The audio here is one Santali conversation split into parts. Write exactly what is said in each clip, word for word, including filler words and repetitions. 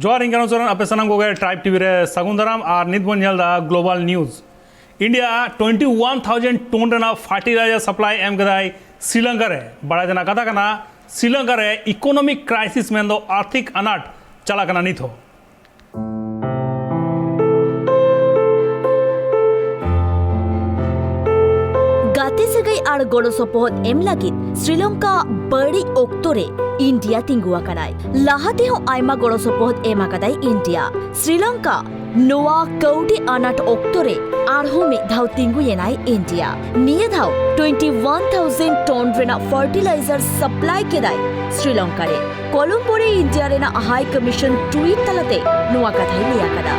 ᱡᱚᱦᱟᱨ, ᱤᱧ ᱠᱟᱱᱟ ᱥᱚᱨᱮᱱ᱾ ᱟᱯᱮ ᱥᱟᱱᱟᱢ ᱠᱚᱜᱮ ᱴᱨᱟᱭᱤᱵᱽ ᱴᱤᱵᱷᱤ ᱨᱮ ᱥᱟᱹᱜᱩᱱ ᱫᱟᱨᱟᱢ ᱟᱨ ᱱᱤᱛ ᱵᱚᱱ ᱧᱮᱞ ᱮᱫᱟ global news. India twenty one thousand tone ᱨᱮᱱᱟᱜ ᱯᱷᱟᱨᱴᱤᱞᱟᱭᱡᱟᱨ ᱥᱟᱯᱞᱟᱭ ᱮᱢ ᱠᱮᱫᱟᱭ ᱥᱨᱤᱞᱚᱝᱠᱟ ᱨᱮ᱾ ᱵᱟᱲᱟᱭ ᱛᱮᱱᱟᱜ ᱠᱟᱛᱷᱟ ᱠᱟᱱᱟ, ᱥᱨᱤᱞᱚᱝᱠᱟ ᱨᱮ ᱤᱠᱳᱱᱚᱢᱤᱠ ᱠᱨᱟᱭᱥᱤᱥ, ᱢᱮᱱᱫᱚ ᱟᱨᱛᱷᱤᱠ ᱟᱱᱟᱴ ᱪᱟᱞᱟᱜ ᱠᱟᱱᱟ ᱱᱤᱛ ᱦᱚᱸ᱾ ᱜᱟᱛᱮ ᱥᱟᱹᱜᱟᱹᱭ ᱟᱨ ᱜᱚᱲᱚ ᱥᱚᱯᱚᱦᱚᱫ ᱮᱢ ᱞᱟᱹᱜᱤᱫ ᱥᱨᱤᱞᱚᱝᱠᱟ ᱵᱟᱹᱲᱤᱡ ᱚᱠᱛᱚ ᱨᱮ ᱤᱱᱰᱤᱭᱟ ᱛᱤᱸᱜᱩ ᱟᱠᱟᱱᱟᱭ᱾ ᱞᱟᱦᱟ ᱛᱮᱦᱚᱸ ᱟᱭᱢᱟ ᱜᱚᱲᱚ ᱥᱚᱯᱚᱦᱚᱫ ᱮᱢ ᱟᱠᱟᱫᱟᱭ ᱤᱱᱰᱤᱭᱟ᱾ ᱥᱨᱤᱞᱚᱝᱠᱟ ᱱᱚᱣᱟ ᱠᱟᱹᱣᱰᱤ ᱟᱱᱟᱴ ᱚᱠᱛᱚ ᱨᱮ ᱟᱨᱦᱚᱸ ᱢᱤᱫ ᱫᱷᱟᱣ ᱛᱤᱸᱜᱩᱭᱮᱱᱟᱭ ᱤᱱᱰᱤᱭᱟ᱾ ᱱᱤᱭᱟᱹ ᱫᱷᱟᱣ ᱴᱩᱭᱮᱱᱴᱤ ᱳᱣᱟᱱ ᱛᱷᱟᱣᱡᱮᱱᱰ ᱴᱚᱱ ᱨᱮᱱᱟᱜ ᱯᱷᱟᱨᱴᱤᱞᱟᱭᱡᱟᱨ ᱥᱟᱯᱞᱟᱭ ᱠᱮᱫᱟᱭ ᱥᱨᱤᱞᱚᱝᱠᱟ ᱨᱮ᱾ ᱠᱚᱞᱚᱢᱵᱳ ᱨᱮ ᱤᱱᱰᱤᱭᱟ ᱨᱮᱱᱟᱜ ᱦᱟᱭ ᱠᱚᱢᱤᱥᱚᱱ ᱴᱩᱭᱤᱴ ᱛᱟᱞᱟᱛᱮ ᱱᱚᱣᱟ ᱠᱟᱛᱷᱟᱭ ᱞᱟᱹᱭ ᱟᱠᱟᱫᱟ᱾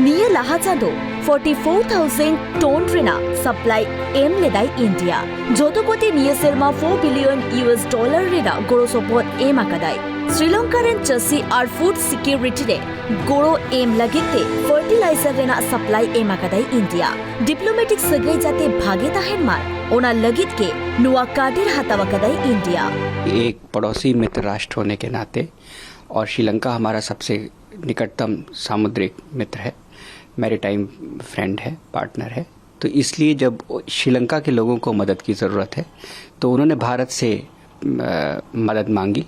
ᱱᱤᱭᱟᱹ ᱞᱟᱦᱟ ᱪᱟᱸᱫᱚ ᱯᱷᱳᱨᱴᱤ ᱯᱷᱳᱨ ᱛᱷᱟᱣᱡᱮᱱᱰ ᱴᱚᱱ ᱨᱮᱱᱟᱜ ᱥᱟᱯᱞᱟᱭ ᱮᱢ ᱞᱮᱫᱟᱭ ᱤᱱᱰᱤᱭᱟ᱾ ᱡᱚᱛᱚ ᱠᱚᱛᱮ ᱱᱤᱭᱟᱹ ᱥᱮᱨᱢᱟ four billion U S dollar ᱨᱮᱱᱟᱜ ᱜᱚᱲᱚ ᱥᱚᱯᱚᱦᱚᱫ ᱮᱢ ᱟᱠᱟᱫᱟᱭ᱾ ᱥᱨᱤᱞᱚᱝᱠᱟ ᱨᱮᱱ ᱪᱟᱹᱥᱤ ᱟᱨ ᱯᱷᱩᱰ ᱥᱤᱠᱤᱭᱩᱨᱤᱴᱤ ᱨᱮ ᱜᱚᱲᱚ ᱮᱢ ᱞᱟᱹᱜᱤᱫ ᱛᱮ ᱯᱷᱟᱨᱴᱤᱞᱟᱭᱡᱟᱨ ᱨᱮᱱᱟᱜ ᱥᱟᱯᱞᱟᱭ ᱮᱢ ᱟᱠᱟᱫᱟᱭ ᱤᱱᱰᱤᱭᱟ᱾ ᱰᱤᱯᱞᱳᱢᱮᱴᱤᱠ ᱥᱟᱹᱜᱟᱹᱭ ᱡᱟᱛᱮ ᱵᱷᱟᱜᱮ ᱛᱟᱦᱮᱱ ᱢᱟ, ᱚᱱᱟ ᱞᱟᱹᱜᱤᱫ ᱜᱮ ᱱᱚᱣᱟ ᱠᱟᱹᱨᱰ ᱦᱟᱛᱟᱣ ᱟᱠᱟᱫᱟᱭ ᱤᱱᱰᱤᱭᱟ᱾ एक पड़ोसी मित्र राष्ट्र होने के नाते, और श्रीलंका हमारा सबसे निकटतम सामुद्रिक मित्र है, मैरीटाइम फ्रेंड है, पार्टनर है, तो इसलिए जब श्रीलंका के लोगों को मदद की ज़रूरत है, तो उन्होंने भारत से अ, मदद मांगी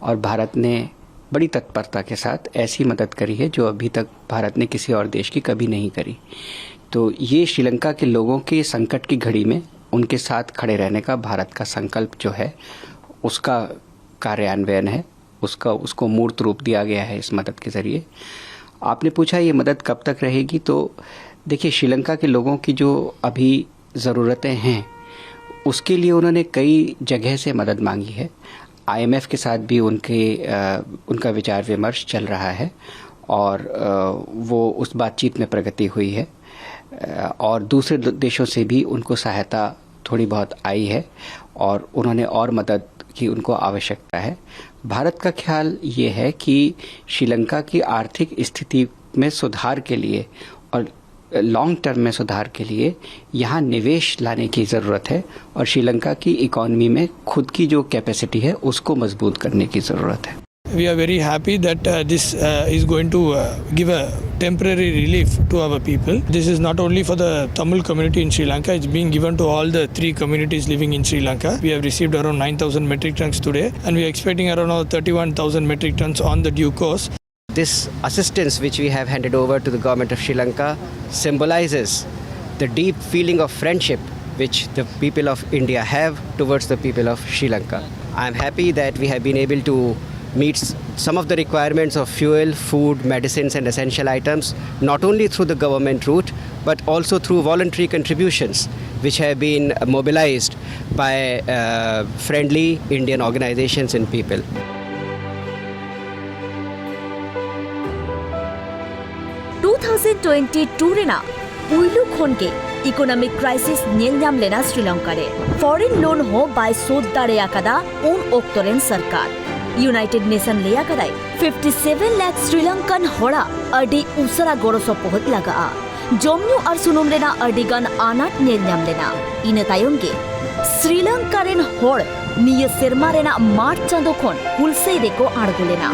और भारत ने बड़ी तत्परता के साथ ऐसी मदद करी है जो अभी तक भारत ने किसी और देश की कभी नहीं करी। तो ये श्रीलंका के लोगों के संकट की घड़ी में उनके साथ खड़े रहने का भारत का संकल्प जो है, उसका कार्यान्वयन है, उसका, उसको मूर्त रूप दिया गया है इस मदद के ज़रिए। आपने पूछा, ये मदद कब तक रहेगी, तो देखिए, श्रीलंका के लोगों की जो अभी ज़रूरतें हैं, उसके लिए उन्होंने कई जगह से मदद मांगी है। आईएमएफ के साथ भी उनके, अ, उनका विचार विमर्श चल रहा है और, अ, वो उस बातचीत में प्रगति हुई है। अ, और दूसरे द-, देशों से भी उनको सहायता थोड़ी बहुत आई है और उन्होंने और मदद की उनको आवश्यकता है। भारत का ख्याल ये है कि श्रीलंका की आर्थिक स्थिति में सुधार के लिए और लॉन्ग टर्म में सुधार के लिए यहाँ निवेश लाने की ज़रूरत है और श्रीलंका की इकोनॉमी में खुद की जो कैपेसिटी है, उसको मजबूत करने की ज़रूरत है। We are very happy that uh, this uh, is going to uh, give a temporary relief to our people. This is not only for the Tamil community in Sri Lanka, it's being given to all the three communities living in Sri Lanka. We have received around nine thousand metric tons today, and we are expecting around thirty-one thousand metric tons on the due course. This assistance which we have handed over to the government of Sri Lanka symbolizes the deep feeling of friendship which the people of India have towards the people of Sri Lanka. I am happy that we have been able to meet some of the requirements of fuel, food, medicines, and essential items, not only through the government route, but also through voluntary contributions which have been mobilized by uh, friendly Indian organizations and people. Two thousand twenty two ᱨᱮᱱᱟᱜ ᱯᱩᱭᱞᱩ ᱠᱷᱚᱱ ᱜᱮ ᱤᱠᱳᱱᱚᱢᱤᱠ ᱠᱨᱟᱭᱥᱤᱥ ᱧᱮᱞ ᱧᱟᱢ ᱞᱮᱱᱟ ᱥᱨᱤᱞᱚᱝᱠᱟ ᱨᱮ᱾ ᱯᱷᱚᱨᱮᱱ ᱞᱳᱱ ᱦᱚᱸ ᱵᱟᱭ ᱥᱳᱫᱷ ᱫᱟᱲᱮ ᱟᱠᱟᱫᱟ ᱩᱱ ᱚᱠᱛᱚ ᱨᱮᱱ ᱥᱚᱨᱠᱟᱨ᱾ ᱤᱭᱩᱱᱟᱭᱴᱮᱰ ᱱᱮᱥᱚᱱ ᱞᱟᱹᱭ ᱟᱠᱟᱫᱟᱭ, ᱯᱷᱤᱯᱴᱤ ᱥᱮᱵᱷᱮᱱ ᱞᱟᱠᱷ ᱥᱨᱤᱞᱚᱝᱠᱟᱱ ᱦᱚᱲᱟᱜ ᱟᱹᱰᱤ ᱩᱥᱟᱹᱨᱟ ᱜᱚᱲᱚ ᱥᱚᱯᱚᱦᱚᱫ ᱞᱟᱜᱟᱜᱼᱟ᱾ ᱡᱚᱢ ᱧᱩ ᱟᱨ ᱥᱩᱱᱩᱢ ᱨᱮᱱᱟᱜ ᱟᱹᱰᱤ ᱜᱟᱱ ᱟᱱᱟᱴ ᱧᱮᱞ ᱧᱟᱢ ᱞᱮᱱᱟ᱾ ᱤᱱᱟᱹ ᱛᱟᱭᱚᱢ ᱜᱮ ᱥᱨᱤᱞᱚᱝᱠᱟ ᱨᱮᱱ ᱦᱚᱲ ᱱᱤᱭᱟᱹ ᱥᱮᱨᱢᱟ ᱨᱮᱱᱟᱜ ᱢᱟᱨᱪ ᱪᱟᱸᱫᱚ ᱠᱷᱚᱱ ᱦᱩᱞᱥᱟᱹᱭ ᱨᱮᱠᱚ ᱟᱬᱜᱚ ᱞᱮᱱᱟ᱾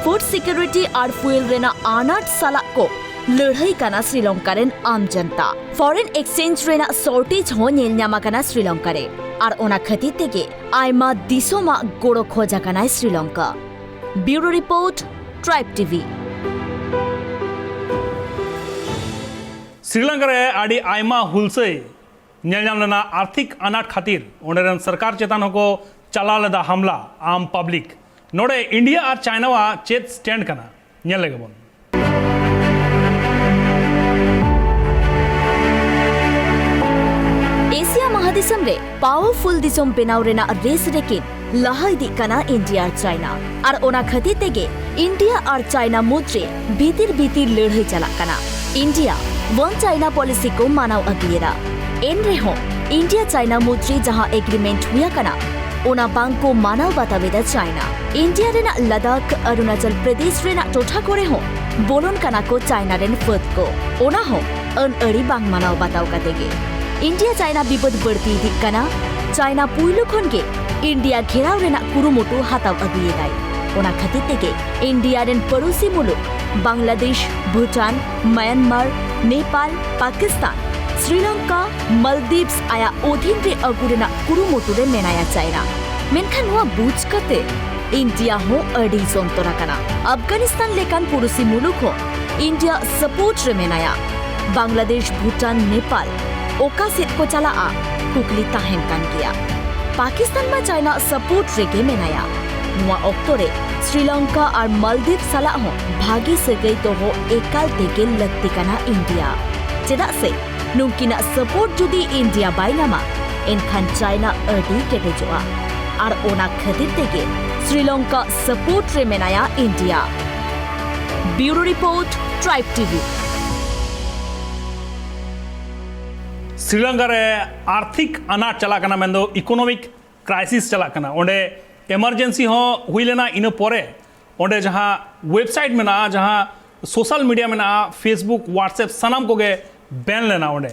ᱯᱷᱩᱰ ᱥᱤᱠᱩᱨᱤᱴᱤ ᱟᱨ ᱯᱷᱩᱭᱮᱞ ᱨᱮᱱᱟᱜ ᱟᱱᱟᱴ ᱥᱟᱞᱟᱜ ᱠᱚ ᱞᱟᱹᱲᱦᱟᱹᱭ ᱠᱟᱱᱟ ᱥᱨᱤᱞᱚᱝᱠᱟ ᱨᱮᱱ ᱟᱢ ᱡᱚᱱᱛᱟ᱾ ᱯᱷᱚᱨᱮᱱ ᱮᱠᱥᱪᱮᱧᱡᱽ ᱨᱮᱱᱟᱜ ᱥᱚᱨᱴᱮᱡᱽ ᱦᱚᱸ ᱧᱮᱞ ᱧᱟᱢ ᱟᱠᱟᱱᱟ ᱥᱨᱤᱞᱚᱝᱠᱟ ᱨᱮ, ᱟᱨ ᱚᱱᱟ ᱠᱷᱟᱹᱛᱤᱨ ᱛᱮᱜᱮ ᱟᱭᱢᱟ ᱫᱤᱥᱚᱢᱟᱜ ᱜᱚᱲᱚ ᱠᱷᱚᱡ ᱟᱠᱟᱱᱟᱭ Sri Lanka. Bureau report, tribe TV. Sri Lanka ᱨᱮ ᱟᱹᱰᱤ ᱟᱭᱢᱟ ᱦᱩᱞᱥᱟᱹᱭ ᱧᱮᱞ ᱧᱟᱢ ᱞᱮᱱᱟ᱾ ᱟᱨᱛᱷᱤᱠ ᱟᱱᱟᱴ ᱠᱷᱟᱹᱛᱤᱨ ᱚᱸᱰᱮ ᱨᱮᱱ ᱥᱚᱨᱠᱟᱨ ᱪᱮᱛᱟᱱ ᱦᱚᱸᱠᱚ ᱪᱟᱞᱟᱣ ᱞᱮᱫᱟ ᱦᱟᱢᱞᱟ, ᱟᱢ ᱯᱟᱵᱽᱞᱤᱠ᱾ ᱱᱚᱰᱮ ᱤᱱᱰᱤᱭᱟ ᱟᱨ ᱪᱟᱭᱱᱟᱣᱟᱜ ᱪᱮᱫ ᱥᱴᱮᱱᱰ ᱠᱟᱱᱟ, ᱧᱮᱞ ᱞᱮᱜᱮ ᱵᱚᱱ᱾ ᱮᱥᱤᱭᱟ ᱢᱟᱦᱟᱫᱤᱥᱚᱢ ᱨᱮ ᱯᱟᱣᱟᱨᱯᱷᱩᱞ ᱫᱤᱥᱚᱢ ᱵᱮᱱᱟᱣ ᱨᱮᱱᱟᱜ ᱨᱮᱥ ᱨᱮᱠᱤᱱ ᱞᱟᱦᱟ ᱤᱫᱤᱜ ᱠᱟᱱᱟ ᱤᱱᱰᱤᱭᱟ ᱟᱨ ᱪᱟᱭᱱᱟ᱾ ᱟᱨ ᱚᱱᱟ ᱠᱷᱟᱹᱛᱤᱨ ᱛᱮᱜᱮ ᱤᱱᱰᱤᱭᱟ ᱟᱨ ᱪᱟᱭᱱᱟ ᱢᱩᱫᱽᱨᱮ ᱵᱷᱤᱛᱤᱨ ᱵᱷᱤᱛᱤᱨ ᱞᱟᱹᱲᱦᱟᱹᱭ ᱪᱟᱞᱟᱜ ᱠᱟᱱᱟ᱾ ᱤᱱᱰᱤᱭᱟ ᱚᱱ ᱪᱟᱭᱱᱟ ᱯᱚᱞᱤᱥᱤ ᱠᱚ ᱢᱟᱱᱟᱣ ᱟᱹᱜᱩᱭᱮᱫᱟ᱾ ᱮᱱ ᱨᱮᱦᱚᱸ ᱤᱱᱰᱤᱭᱟ ᱪᱟᱭᱱᱟ ᱢᱩᱫᱽᱨᱮ ᱡᱟᱦᱟᱸ ᱮᱜᱽᱨᱤᱢᱮᱱᱴ ᱦᱩᱭ ᱟᱠᱟᱱᱟ, ᱚᱱᱟ ᱵᱟᱝ ᱠᱚ ᱢᱟᱱᱟᱣ ᱵᱟᱛᱟᱣ ᱮᱫᱟ ᱪᱟᱭᱱᱟ᱾ ᱤᱱᱰᱤᱭᱟ ᱨᱮᱱᱟᱜ ᱞᱟᱫᱟᱠᱷ, ᱚᱨᱩᱱᱟᱪᱚᱞ ᱯᱨᱚᱫᱮᱥ ᱨᱮᱱᱟᱜ ᱴᱚᱴᱷᱟ ᱠᱚᱨᱮ ᱦᱚᱸ ᱵᱚᱞᱚᱱ ᱠᱟᱱᱟ ᱠᱚ ᱪᱟᱭᱱᱟ ᱨᱮᱱ ᱯᱷᱟᱹᱫ ᱠᱚ᱾ ᱚᱱᱟ ᱦᱚᱸ ᱟᱹᱱ ᱟᱹᱨᱤ ᱵᱟᱝ ᱢᱟᱱᱟᱣ ᱵᱟᱛᱟᱣ ᱠᱟᱛᱮ ᱜᱮ᱾ ᱤᱱᱰᱤᱭᱟ ᱪᱟᱭᱱᱟ ᱵᱤᱵᱟᱹᱫ ᱵᱟᱹᱲᱛᱤ ᱤᱫᱤᱜ ᱠᱟᱱᱟ᱾ ᱪᱟᱭᱱᱟ ᱯᱩᱭᱞᱩ ᱠᱷᱚᱱ ᱜᱮ ᱤᱱᱰᱤᱭᱟ ᱜᱷᱮᱨᱟᱣ ᱨᱮᱱᱟᱜ ᱠᱩᱨᱩᱢᱩᱴᱩ ᱦᱟᱛᱟᱣ ᱟᱹᱜᱩᱭᱮᱫᱟᱭ᱾ ᱚᱱᱟ ᱠᱷᱟᱹᱛᱤᱨ ᱛᱮᱜᱮ ᱤᱱᱰᱤᱭᱟ ᱨᱮᱱ ᱯᱟᱹᱲᱩᱥᱤ ᱢᱩᱞᱩᱠ ᱵᱟᱝᱞᱟᱫᱮᱥ, ᱵᱷᱩᱴᱟᱱ, ᱢᱟᱭᱟᱱᱢᱟᱨ, ᱱᱮᱯᱟᱞ, ᱯᱟᱠᱤᱥᱛᱟᱱ, ᱥᱨᱤᱞᱚᱝᱠᱟ, ᱢᱟᱞᱫᱤᱯᱥ ᱟᱭᱟᱜ ᱚᱫᱷᱤᱱ ᱨᱮ ᱟᱹᱜᱩ ᱨᱮᱱᱟᱜ ᱠᱩᱨᱩᱢᱩᱴᱩ ᱨᱮ ᱢᱮᱱᱟᱭᱟ ᱪᱟᱭᱱᱟ᱾ ᱢᱮᱱᱠᱷᱟᱱ ᱱᱚᱣᱟ ᱵᱩᱡᱽ ᱠᱟᱛᱮ ᱤᱱᱰᱤᱭᱟ ᱦᱚᱸ ᱟᱹᱰᱤ ᱥᱚᱱᱛᱚᱨ ᱟᱠᱟᱱᱟ᱾ ᱟᱯᱷᱜᱟᱱᱤᱥᱛᱟᱱ ᱞᱮᱠᱟᱱ ᱯᱩᱲᱥᱤ ᱢᱩᱞᱩᱠ ᱦᱚᱸ ᱤᱱᱰᱤᱭᱟ ᱥᱟᱯᱳᱨᱴ ᱨᱮ ᱢᱮᱱᱟᱭᱟ᱾ ᱵᱟᱝᱞᱟᱫᱮᱥ, ᱵᱷᱩᱴᱟᱱ, ᱱᱮᱯᱟᱞ ᱚᱠᱟ ᱥᱮᱫ ᱠᱚ ᱪᱟᱞᱟᱜᱼᱟ, ᱠᱩᱠᱞᱤ ᱛᱟᱦᱮᱱ ᱠᱟᱱ ᱜᱮᱭᱟ᱾ ᱯᱟᱠᱤᱥᱛᱟᱱ ᱢᱟ ᱪᱟᱭᱱᱟ ᱥᱟᱯᱳᱨᱴ ᱨᱮᱜᱮ ᱢᱮᱱᱟᱭᱟ᱾ ᱱᱚᱣᱟ ᱚᱠᱛᱚ ᱨᱮ ᱥᱨᱤᱞᱚᱝᱠᱟ ᱟᱨ ᱢᱟᱞᱫᱤᱯ ᱥᱟᱞᱟᱜ ᱦᱚᱸ ᱵᱷᱟᱜᱮ ᱥᱟᱹᱜᱟᱹᱭ ᱫᱚᱦᱚ ᱮᱠᱟᱞ ᱛᱮᱜᱮ ᱞᱟᱹᱠᱛᱤ ᱠᱟᱱᱟ ᱤᱱᱰᱤᱭᱟ᱾ ᱪᱮᱫᱟᱜ ᱥᱮ ᱱᱩᱝᱠᱤᱱᱟᱜ ᱥᱟᱯᱳᱨᱴ ᱡᱩᱫᱤ ᱤᱱᱰᱤᱭᱟ ᱵᱟᱭ ᱧᱟᱢᱟ, ᱮᱱᱠᱷᱟᱱ ᱪᱟᱭᱱᱟ ᱟᱹᱰᱤ ᱠᱮᱴᱮᱡᱚᱜᱼᱟ᱾ ᱟᱨ ᱚᱱᱟ ᱠᱷᱟᱹᱛᱤᱨ ᱛᱮᱜᱮ ᱥᱨᱤᱞᱚᱝᱠᱟ ᱥᱟᱯᱳᱨᱴ ᱨᱮ ᱢᱮᱱᱟᱭᱟ India. Bureau report, tribe TV. Sri Lanka ᱨᱮ ᱟᱨᱛᱷᱤᱠ ᱟᱱᱟᱴ ᱪᱟᱞᱟᱜ ᱠᱟᱱᱟ, ᱢᱮᱱᱫᱚ ᱤᱠᱳᱱᱚᱢᱤᱠ ᱠᱨᱟᱭᱥᱤᱥ ᱪᱟᱞᱟᱜ ᱠᱟᱱᱟ᱾ ᱚᱸᱰᱮ ᱮᱢᱟᱨᱡᱮᱱᱥᱤ ᱦᱚᱸ ᱦᱩᱭ ᱞᱮᱱᱟ᱾ ᱤᱱᱟᱹ ᱯᱚᱨᱮ ᱚᱸᱰᱮ ᱡᱟᱦᱟᱸ ᱣᱮᱵᱥᱟᱭᱤᱴ ᱢᱮᱱᱟᱜᱼᱟ, ᱡᱟᱦᱟᱸ ᱥᱳᱥᱟᱞ ᱢᱤᱰᱤᱭᱟ ᱢᱮᱱᱟᱜᱼᱟ, ᱯᱷᱮᱥᱵᱩᱠ, ᱣᱟᱴᱥᱮᱯ, ᱥᱟᱱᱟᱢ ᱠᱚᱜᱮ ᱵᱮᱱ ᱞᱮᱱᱟ᱾ ᱚᱸᱰᱮ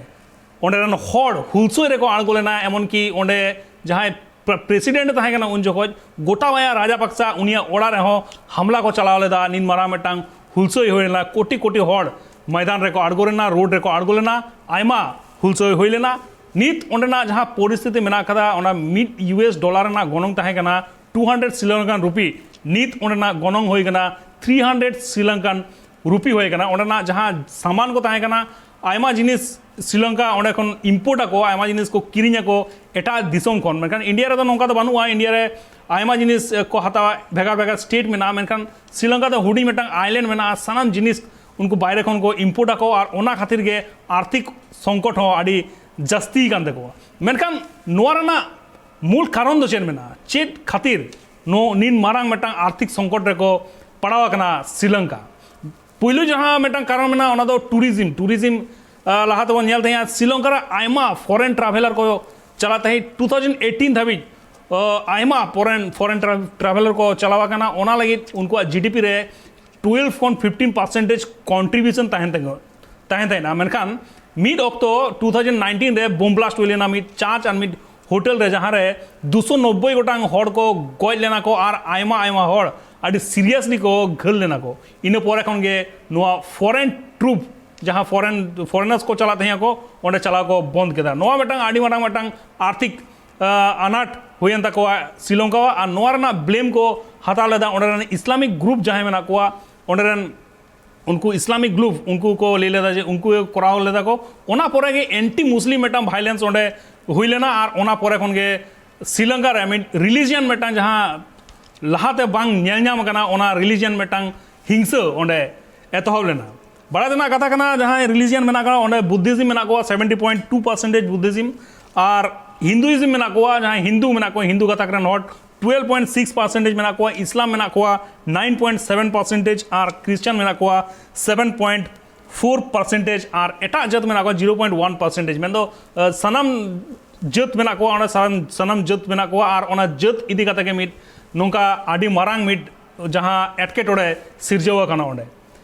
ᱚᱸᱰᱮ ᱨᱮᱱ ᱦᱚᱲ ᱦᱩᱞᱥᱟᱹᱭ ᱨᱮᱠᱚ ᱟᱬᱜᱚ ᱞᱮᱱᱟ᱾ ᱮᱢᱚᱱᱠᱤ ᱚᱸᱰᱮ ᱡᱟᱦᱟᱸᱭ ᱯᱨᱮ-, ᱯᱨᱮᱥᱤᱰᱮᱱᱴ ᱮ ᱛᱟᱦᱮᱸ ᱠᱟᱱᱟ ᱩᱱ ᱡᱚᱠᱷᱚᱡ, ᱜᱳᱴᱟᱵᱟᱭᱟ ᱨᱟᱡᱟᱯᱟᱠᱥᱟ, ᱩᱱᱤᱭᱟᱜ ᱚᱲᱟᱜ ᱨᱮᱦᱚᱸ ᱦᱟᱢᱞᱟ ᱠᱚ ᱪᱟᱞᱟᱣ ᱞᱮᱫᱟ᱾ ᱱᱤᱱ ᱢᱟᱨᱟᱝ ᱢᱤᱫᱴᱟᱝ ᱦᱩᱞᱥᱟᱹᱭ ᱦᱩᱭ ᱞᱮᱱᱟ, ᱠᱳᱴᱤ ᱠᱳᱴᱤ ᱦᱚᱲ ᱢᱚᱭᱫᱟᱱ ᱨᱮᱠᱚ ᱟᱬᱜᱚ ᱞᱮᱱᱟ, ᱨᱳᱰ ᱨᱮᱠᱚ ᱟᱬᱜᱚ ᱞᱮᱱᱟ, ᱟᱭᱢᱟ ᱦᱩᱞᱥᱟᱹᱭ ᱦᱩᱭ ᱞᱮᱱᱟ᱾ ᱱᱤᱛ ᱚᱸᱰᱮᱱᱟᱜ ᱡᱟᱦᱟᱸ ᱯᱚᱨᱤᱥᱛᱷᱤᱛᱤ ᱢᱮᱱᱟᱜ ᱠᱟᱫᱟ, ᱚᱱᱟ ᱢᱤᱫ ᱤᱭᱩ ᱮᱥ ᱰᱚᱞᱟᱨ ᱨᱮᱱᱟᱜ ᱜᱚᱱᱚᱝ ᱛᱟᱦᱮᱸ ᱠᱟᱱᱟ ᱴᱩ ᱦᱟᱱᱰᱨᱮᱰ ᱥᱨᱤᱞᱚᱝᱠᱟᱱ ᱨᱩᱯᱤ, ᱱᱤᱛ ᱚᱸᱰᱮᱱᱟᱜ ᱜᱚᱱᱚᱝ ᱦᱩᱭ ᱠᱟᱱᱟ ᱛᱷᱨᱤ ᱦᱟᱱᱰᱨᱮᱰ ᱥᱨᱤᱞᱚᱝᱠᱟᱱ ᱨᱩᱯᱤ ᱦᱩᱭ ᱟᱠᱟᱱᱟ, ᱚᱸᱰᱮᱱᱟᱜ ᱡᱟᱦᱟᱸ ᱥᱟᱢᱟᱱ ᱠᱚ ᱛᱟᱦᱮᱸ ᱠᱟᱱᱟ, ᱟᱭᱢᱟ ᱡᱤᱱᱤᱥ ᱥᱨᱤᱞᱚᱝᱠᱟ ᱚᱸᱰᱮ ᱠᱷᱚᱱ ᱤᱢᱯᱳᱨᱴ ᱟᱠᱚ, ᱟᱭᱢᱟ ᱡᱤᱱᱤᱥ ᱠᱚ ᱠᱤᱨᱤᱧ ᱟᱠᱚ ᱮᱴᱟᱜ ᱫᱤᱥᱚᱢ ᱠᱷᱚᱱ᱾ ᱢᱮᱱᱠᱷᱟᱱ ᱤᱱᱰᱤᱭᱟ ᱨᱮᱫᱚ ᱱᱚᱝᱠᱟ ᱫᱚ ᱵᱟᱹᱱᱩᱜᱼᱟ᱾ ᱤᱱᱰᱤᱭᱟ ᱨᱮ ᱟᱭᱢᱟ ᱡᱤᱱᱤᱥ ᱠᱚ ᱦᱟᱛᱟᱣᱟ, ᱵᱷᱮᱜᱟᱨ ᱵᱷᱮᱜᱟᱨ ᱥᱴᱮᱴ ᱢᱮᱱᱟᱜᱼᱟ, ᱢᱮᱱᱠᱷᱟᱱ ᱥᱨᱤᱞᱚᱝᱠᱟ ᱫᱚ ᱦᱩᱰᱤᱧ ᱢᱤᱫᱴᱟᱝ ᱟᱭᱞᱮᱱᱰ ᱢᱮᱱᱟᱜᱼᱟ᱾ ᱥᱟᱱᱟᱢ ᱡᱤᱱᱤᱥ ᱩᱱᱠᱩ ᱵᱟᱭᱨᱮ ᱠᱷᱚᱱ ᱠᱚ ᱤᱢᱯᱳᱨᱴ ᱟᱠᱚ, ᱟᱨ ᱚᱱᱟ ᱠᱷᱟᱹᱛᱤᱨ ᱜᱮ ᱟᱨᱛᱷᱤᱠ ᱥᱚᱝᱠᱚᱴ ᱦᱚᱸ ᱟᱹᱰᱤ ᱡᱟᱹᱥᱛᱤ ᱠᱟᱱ ᱛᱟᱠᱚᱣᱟ᱾ ᱢᱮᱱᱠᱷᱟᱱ ᱱᱚᱣᱟ ᱨᱮᱱᱟᱜ ᱢᱩᱞ ᱠᱟᱨᱚᱱ ᱫᱚ ᱪᱮᱫ ᱢᱮᱱᱟᱜᱼᱟ? ᱪᱮᱫ ᱠᱷᱟᱹᱛᱤᱨ ᱱᱚ-, ᱱᱤᱱ ᱢᱟᱨᱟᱝ ᱢᱤᱫᱴᱟᱝ ᱟᱨᱛᱷᱤᱠ ᱥᱚᱝᱠᱚᱴ ᱨᱮᱠᱚ ᱯᱟᱲᱟᱣ ᱟᱠᱟᱱᱟ ᱥᱨᱤᱞᱚᱝᱠᱟ? ᱯᱩᱭᱞᱩ ᱡᱟᱦᱟᱸ ᱢᱤᱫᱴᱟᱝ ᱠᱟᱨᱚᱱ ᱢᱮᱱᱟᱜᱼᱟ, ᱚᱱᱟ ᱫᱚ ᱴᱩᱨᱤᱡᱢ᱾ ᱴᱩᱨᱤᱡᱢ, ᱟᱸ, ᱞᱟᱦᱟ ᱛᱮᱵᱚᱱ ᱧᱮᱞ ᱛᱟᱦᱮᱸᱜᱼᱟ, ᱥᱨᱤᱞᱚᱝᱠᱟ ᱨᱮ ᱟᱭᱢᱟ ᱯᱷᱚᱨᱮᱱ ᱴᱨᱟᱵᱷᱮᱞᱟᱨ ᱠᱚ ᱪᱟᱞᱟᱜ ᱛᱟᱦᱮᱸᱫ᱾ ᱴᱩ ᱛᱷᱟᱣᱡᱮᱱᱰ ᱮᱭᱤᱴᱤᱱ ᱫᱷᱟᱹᱵᱤᱡ, ᱟᱸ, ᱟᱭᱢᱟ ᱯᱷᱚᱨᱮᱱ, ᱯᱷᱚᱨᱮᱱ ᱴᱨᱟ-, ᱴᱨᱟᱵᱷᱮᱞᱟᱨ ᱠᱚ ᱪᱟᱞᱟᱣ ᱟᱠᱟᱱᱟ᱾ ᱚᱱᱟ ᱞᱟᱹᱜᱤᱫ ᱩᱱᱠᱩᱣᱟᱜ ᱡᱤᱰᱤᱯᱤ ᱨᱮ ᱴᱩᱭᱮᱞᱵᱷ ᱠᱷᱚᱱ ᱯᱷᱤᱯᱴᱤᱱ ᱯᱟᱨᱥᱮᱱᱴᱮᱡᱽ ᱠᱚᱱᱴᱨᱤᱵᱤᱭᱩᱥᱚᱱ ᱛᱟᱦᱮᱱ ᱛᱟᱠᱚ, ᱛᱟᱦᱮᱱ ᱛᱟᱦᱮᱱᱟ᱾ ᱢᱮᱱᱠᱷᱟᱱ ᱢᱤᱫ ᱚᱠᱛᱚ ᱴᱩ ᱛᱷᱟᱣᱡᱮᱱᱰ ᱱᱟᱭᱤᱱᱴᱤᱱ ᱨᱮ ᱵᱳᱢ ᱵᱞᱟᱥᱴ ᱦᱩᱭ ᱞᱮᱱᱟ ᱢᱤᱫ ᱪᱟᱨᱪ ᱟᱨ ᱢᱤᱫ ᱦᱳᱴᱮᱞ ᱨᱮ, ᱡᱟᱦᱟᱸ ᱨᱮ ᱫᱩᱥᱚ ᱱᱚᱵᱵᱳᱭ ᱜᱚᱴᱟᱝ ᱦᱚᱲ ᱠᱚ ᱜᱚᱡ ᱞᱮᱱᱟ ᱠᱚ ᱟᱨ ᱟᱭᱢᱟ ᱟᱭᱢᱟ ᱦᱚᱲ ᱟᱹᱰᱤ ᱥᱤᱨᱤᱭᱟᱥᱞᱤ ᱠᱚ ᱜᱷᱟᱹᱞ ᱞᱮᱱᱟ ᱠᱚ᱾ ᱤᱱᱟᱹ ᱯᱚᱨᱮ ᱠᱷᱚᱱ ᱜᱮ ᱱᱚᱣᱟ ᱯᱷᱚᱨᱮᱱ ᱴᱨᱩᱯ, ᱡᱟᱦᱟᱸ ᱯᱷᱚᱨᱮᱱ, ᱯᱷᱚᱨᱮᱱᱟᱨᱥ ᱠᱚ ᱪᱟᱞᱟᱜ ᱛᱟᱦᱮᱸ ᱠᱚ, ᱚᱸᱰᱮ ᱪᱟᱞᱟᱣ ᱠᱚ ᱵᱚᱱᱫ ᱠᱮᱫᱟ᱾ ᱱᱚᱣᱟ ᱢᱤᱫᱴᱟᱝ ᱟᱹᱰᱤ ᱢᱟᱨᱟᱝ ᱢᱤᱫᱴᱟᱝ ᱟᱨᱛᱷᱤᱠ, ᱟᱸ, ᱟᱱᱟᱴ ᱦᱩᱭᱮᱱ ᱛᱟᱠᱚᱣᱟ ᱥᱨᱤᱞᱚᱝᱠᱟᱣᱟᱜ, ᱟᱨ ᱱᱚᱣᱟ ᱨᱮᱱᱟᱜ ᱵᱞᱮᱢ ᱠᱚ ᱦᱟᱛᱟᱣ ᱞᱮᱫᱟ ᱚᱸᱰᱮ ᱨᱮᱱ ᱤᱥᱞᱟᱢᱤᱠ ᱜᱨᱩᱯ ᱡᱟᱦᱟᱸᱭ ᱢᱮᱱᱟᱜ ᱠᱚᱣᱟ, ᱚᱸᱰᱮ ᱨᱮᱱ ᱩᱱᱠᱩ ᱤᱥᱞᱟᱢᱤᱠ ᱜᱨᱩᱯ, ᱩᱱᱠᱩ ᱠᱚ ᱞᱟᱹᱭ ᱞᱮᱫᱟ ᱡᱮ ᱩᱱᱠᱩ ᱜᱮ ᱠᱚᱨᱟᱣ ᱞᱮᱫᱟ ᱠᱚ᱾ ᱚᱱᱟ ᱯᱚᱨᱮ ᱜᱮ ᱮᱱᱴᱤ ᱢᱩᱥᱞᱤᱢ ᱢᱤᱫᱴᱟᱝ ᱵᱷᱟᱭᱞᱮᱱᱥ ᱚᱸᱰᱮ ᱦᱩᱭ ᱞᱮᱱᱟ, ᱟᱨ ᱚᱱᱟ ᱯᱚᱨᱮ ᱠᱷᱚᱱ ᱜᱮ ᱥᱨᱤᱞᱚᱝᱠᱟ ᱨᱮ ᱢᱤᱫ ᱨᱤᱞᱤᱡᱤᱭᱟᱱ ᱢᱤᱫᱴᱟᱝ, ᱡᱟᱦᱟᱸ ᱞᱟᱦᱟᱛᱮ ᱵᱟᱝ ᱧᱮᱞ ᱧᱟᱢ ᱟᱠᱟᱱᱟ, ᱚᱱᱟ ᱨᱤᱞᱤᱡᱤᱭᱟᱱ ᱢᱤᱫᱴᱟᱝ ᱦᱤᱝᱥᱟᱹ ᱚᱸᱰᱮ ᱮᱛᱚᱦᱚᱵ ᱞᱮᱱᱟ᱾ ᱵᱟᱲᱟᱭ ᱨᱮᱱᱟᱜ ᱠᱟᱛᱷᱟ ᱠᱟᱱᱟ, ᱡᱟᱦᱟᱸᱭ ᱨᱤᱞᱤᱡᱤᱭᱟᱱ ᱢᱮᱱᱟᱜ ᱠᱚᱣᱟ, ᱚᱸᱰᱮ ᱵᱩᱫᱽᱫᱷᱤᱡᱢ ᱢᱮᱱᱟᱜ ᱠᱚᱣᱟ, ᱥᱮᱵᱷᱮᱱᱴᱤ ᱯᱚᱭᱮᱱᱴ ᱴᱩ ᱯᱟᱨᱥᱮᱱᱴᱮᱡᱽ ᱵᱩᱫᱽᱫᱷᱤᱡᱢ, ᱟᱨ ᱦᱤᱱᱫᱩᱭᱤᱡᱢ ᱢᱮᱱᱟᱜ ᱠᱚᱣᱟ, ᱡᱟᱦᱟᱸᱭ ᱦᱤᱱᱫᱩ ᱢᱮᱱᱟᱜ ᱠᱚᱣᱟ, ᱦᱤᱱᱫᱩ ᱜᱟᱛᱟᱠ ᱨᱮᱱ ᱦᱚᱲ, ᱴᱩᱭᱮᱞᱵᱷ ᱯᱚᱭᱮᱱᱴ ᱥᱤᱠᱥ ᱯᱟᱨᱥᱮᱱᱴᱮᱡᱽ ᱢᱮᱱᱟᱜ ᱠᱚᱣᱟ, ᱤᱥᱞᱟᱢ ᱢᱮᱱᱟᱜ ᱠᱚᱣᱟ ᱱᱟᱭᱤᱱ ᱯᱚᱭᱮᱱᱴ ᱥᱮᱵᱷᱮᱱ ᱯᱟᱨᱥᱮᱱᱴᱮᱡᱽ, ᱟᱨ ᱠᱷᱨᱤᱥᱪᱟᱱ ᱢᱮᱱᱟᱜ ᱠᱚᱣᱟ ᱥᱮᱵᱷᱮᱱ ᱯᱚᱭᱮᱱᱴ ᱯᱷᱳᱨ ᱯᱟᱨᱥᱮᱱᱴᱮᱡᱽ, ᱟᱨ ᱮᱴᱟᱜ ᱡᱟᱹᱛ ᱢᱮᱱᱟᱜ ᱠᱚᱣᱟ ᱡᱤᱨᱳ ᱯᱚᱭᱮᱱᱴ ᱚᱣᱟᱱ ᱯᱟᱨᱥᱮᱱᱴᱮᱡᱽ᱾ ᱢᱮᱱᱫᱚ, ᱟᱸ, ᱥᱟᱱᱟᱢ ᱡᱟᱹᱛ ᱢᱮᱱᱟᱜ ᱠᱚᱣᱟ ᱚᱸᱰᱮ, ᱥᱟᱱᱟᱢ, ᱥᱟᱱᱟᱢ ᱡᱟᱹᱛ ᱢᱮᱱᱟᱜ ᱠᱚᱣᱟ, ᱟᱨ ᱚᱱᱟ ᱡᱟᱹᱛ ᱤᱫᱤ ᱠᱟᱛᱮ ᱜᱮ ᱢᱤᱫ ᱱᱚᱝᱠᱟ ᱟᱹᱰᱤ ᱢᱟᱨᱟᱝ ᱢᱤᱫ ᱡᱟᱦᱟᱸ ᱮᱴᱠᱮᱴᱚᱬᱮ ᱥᱤᱨᱡᱟᱹᱣ ᱟᱠᱟᱱᱟ ᱚᱸᱰᱮ᱾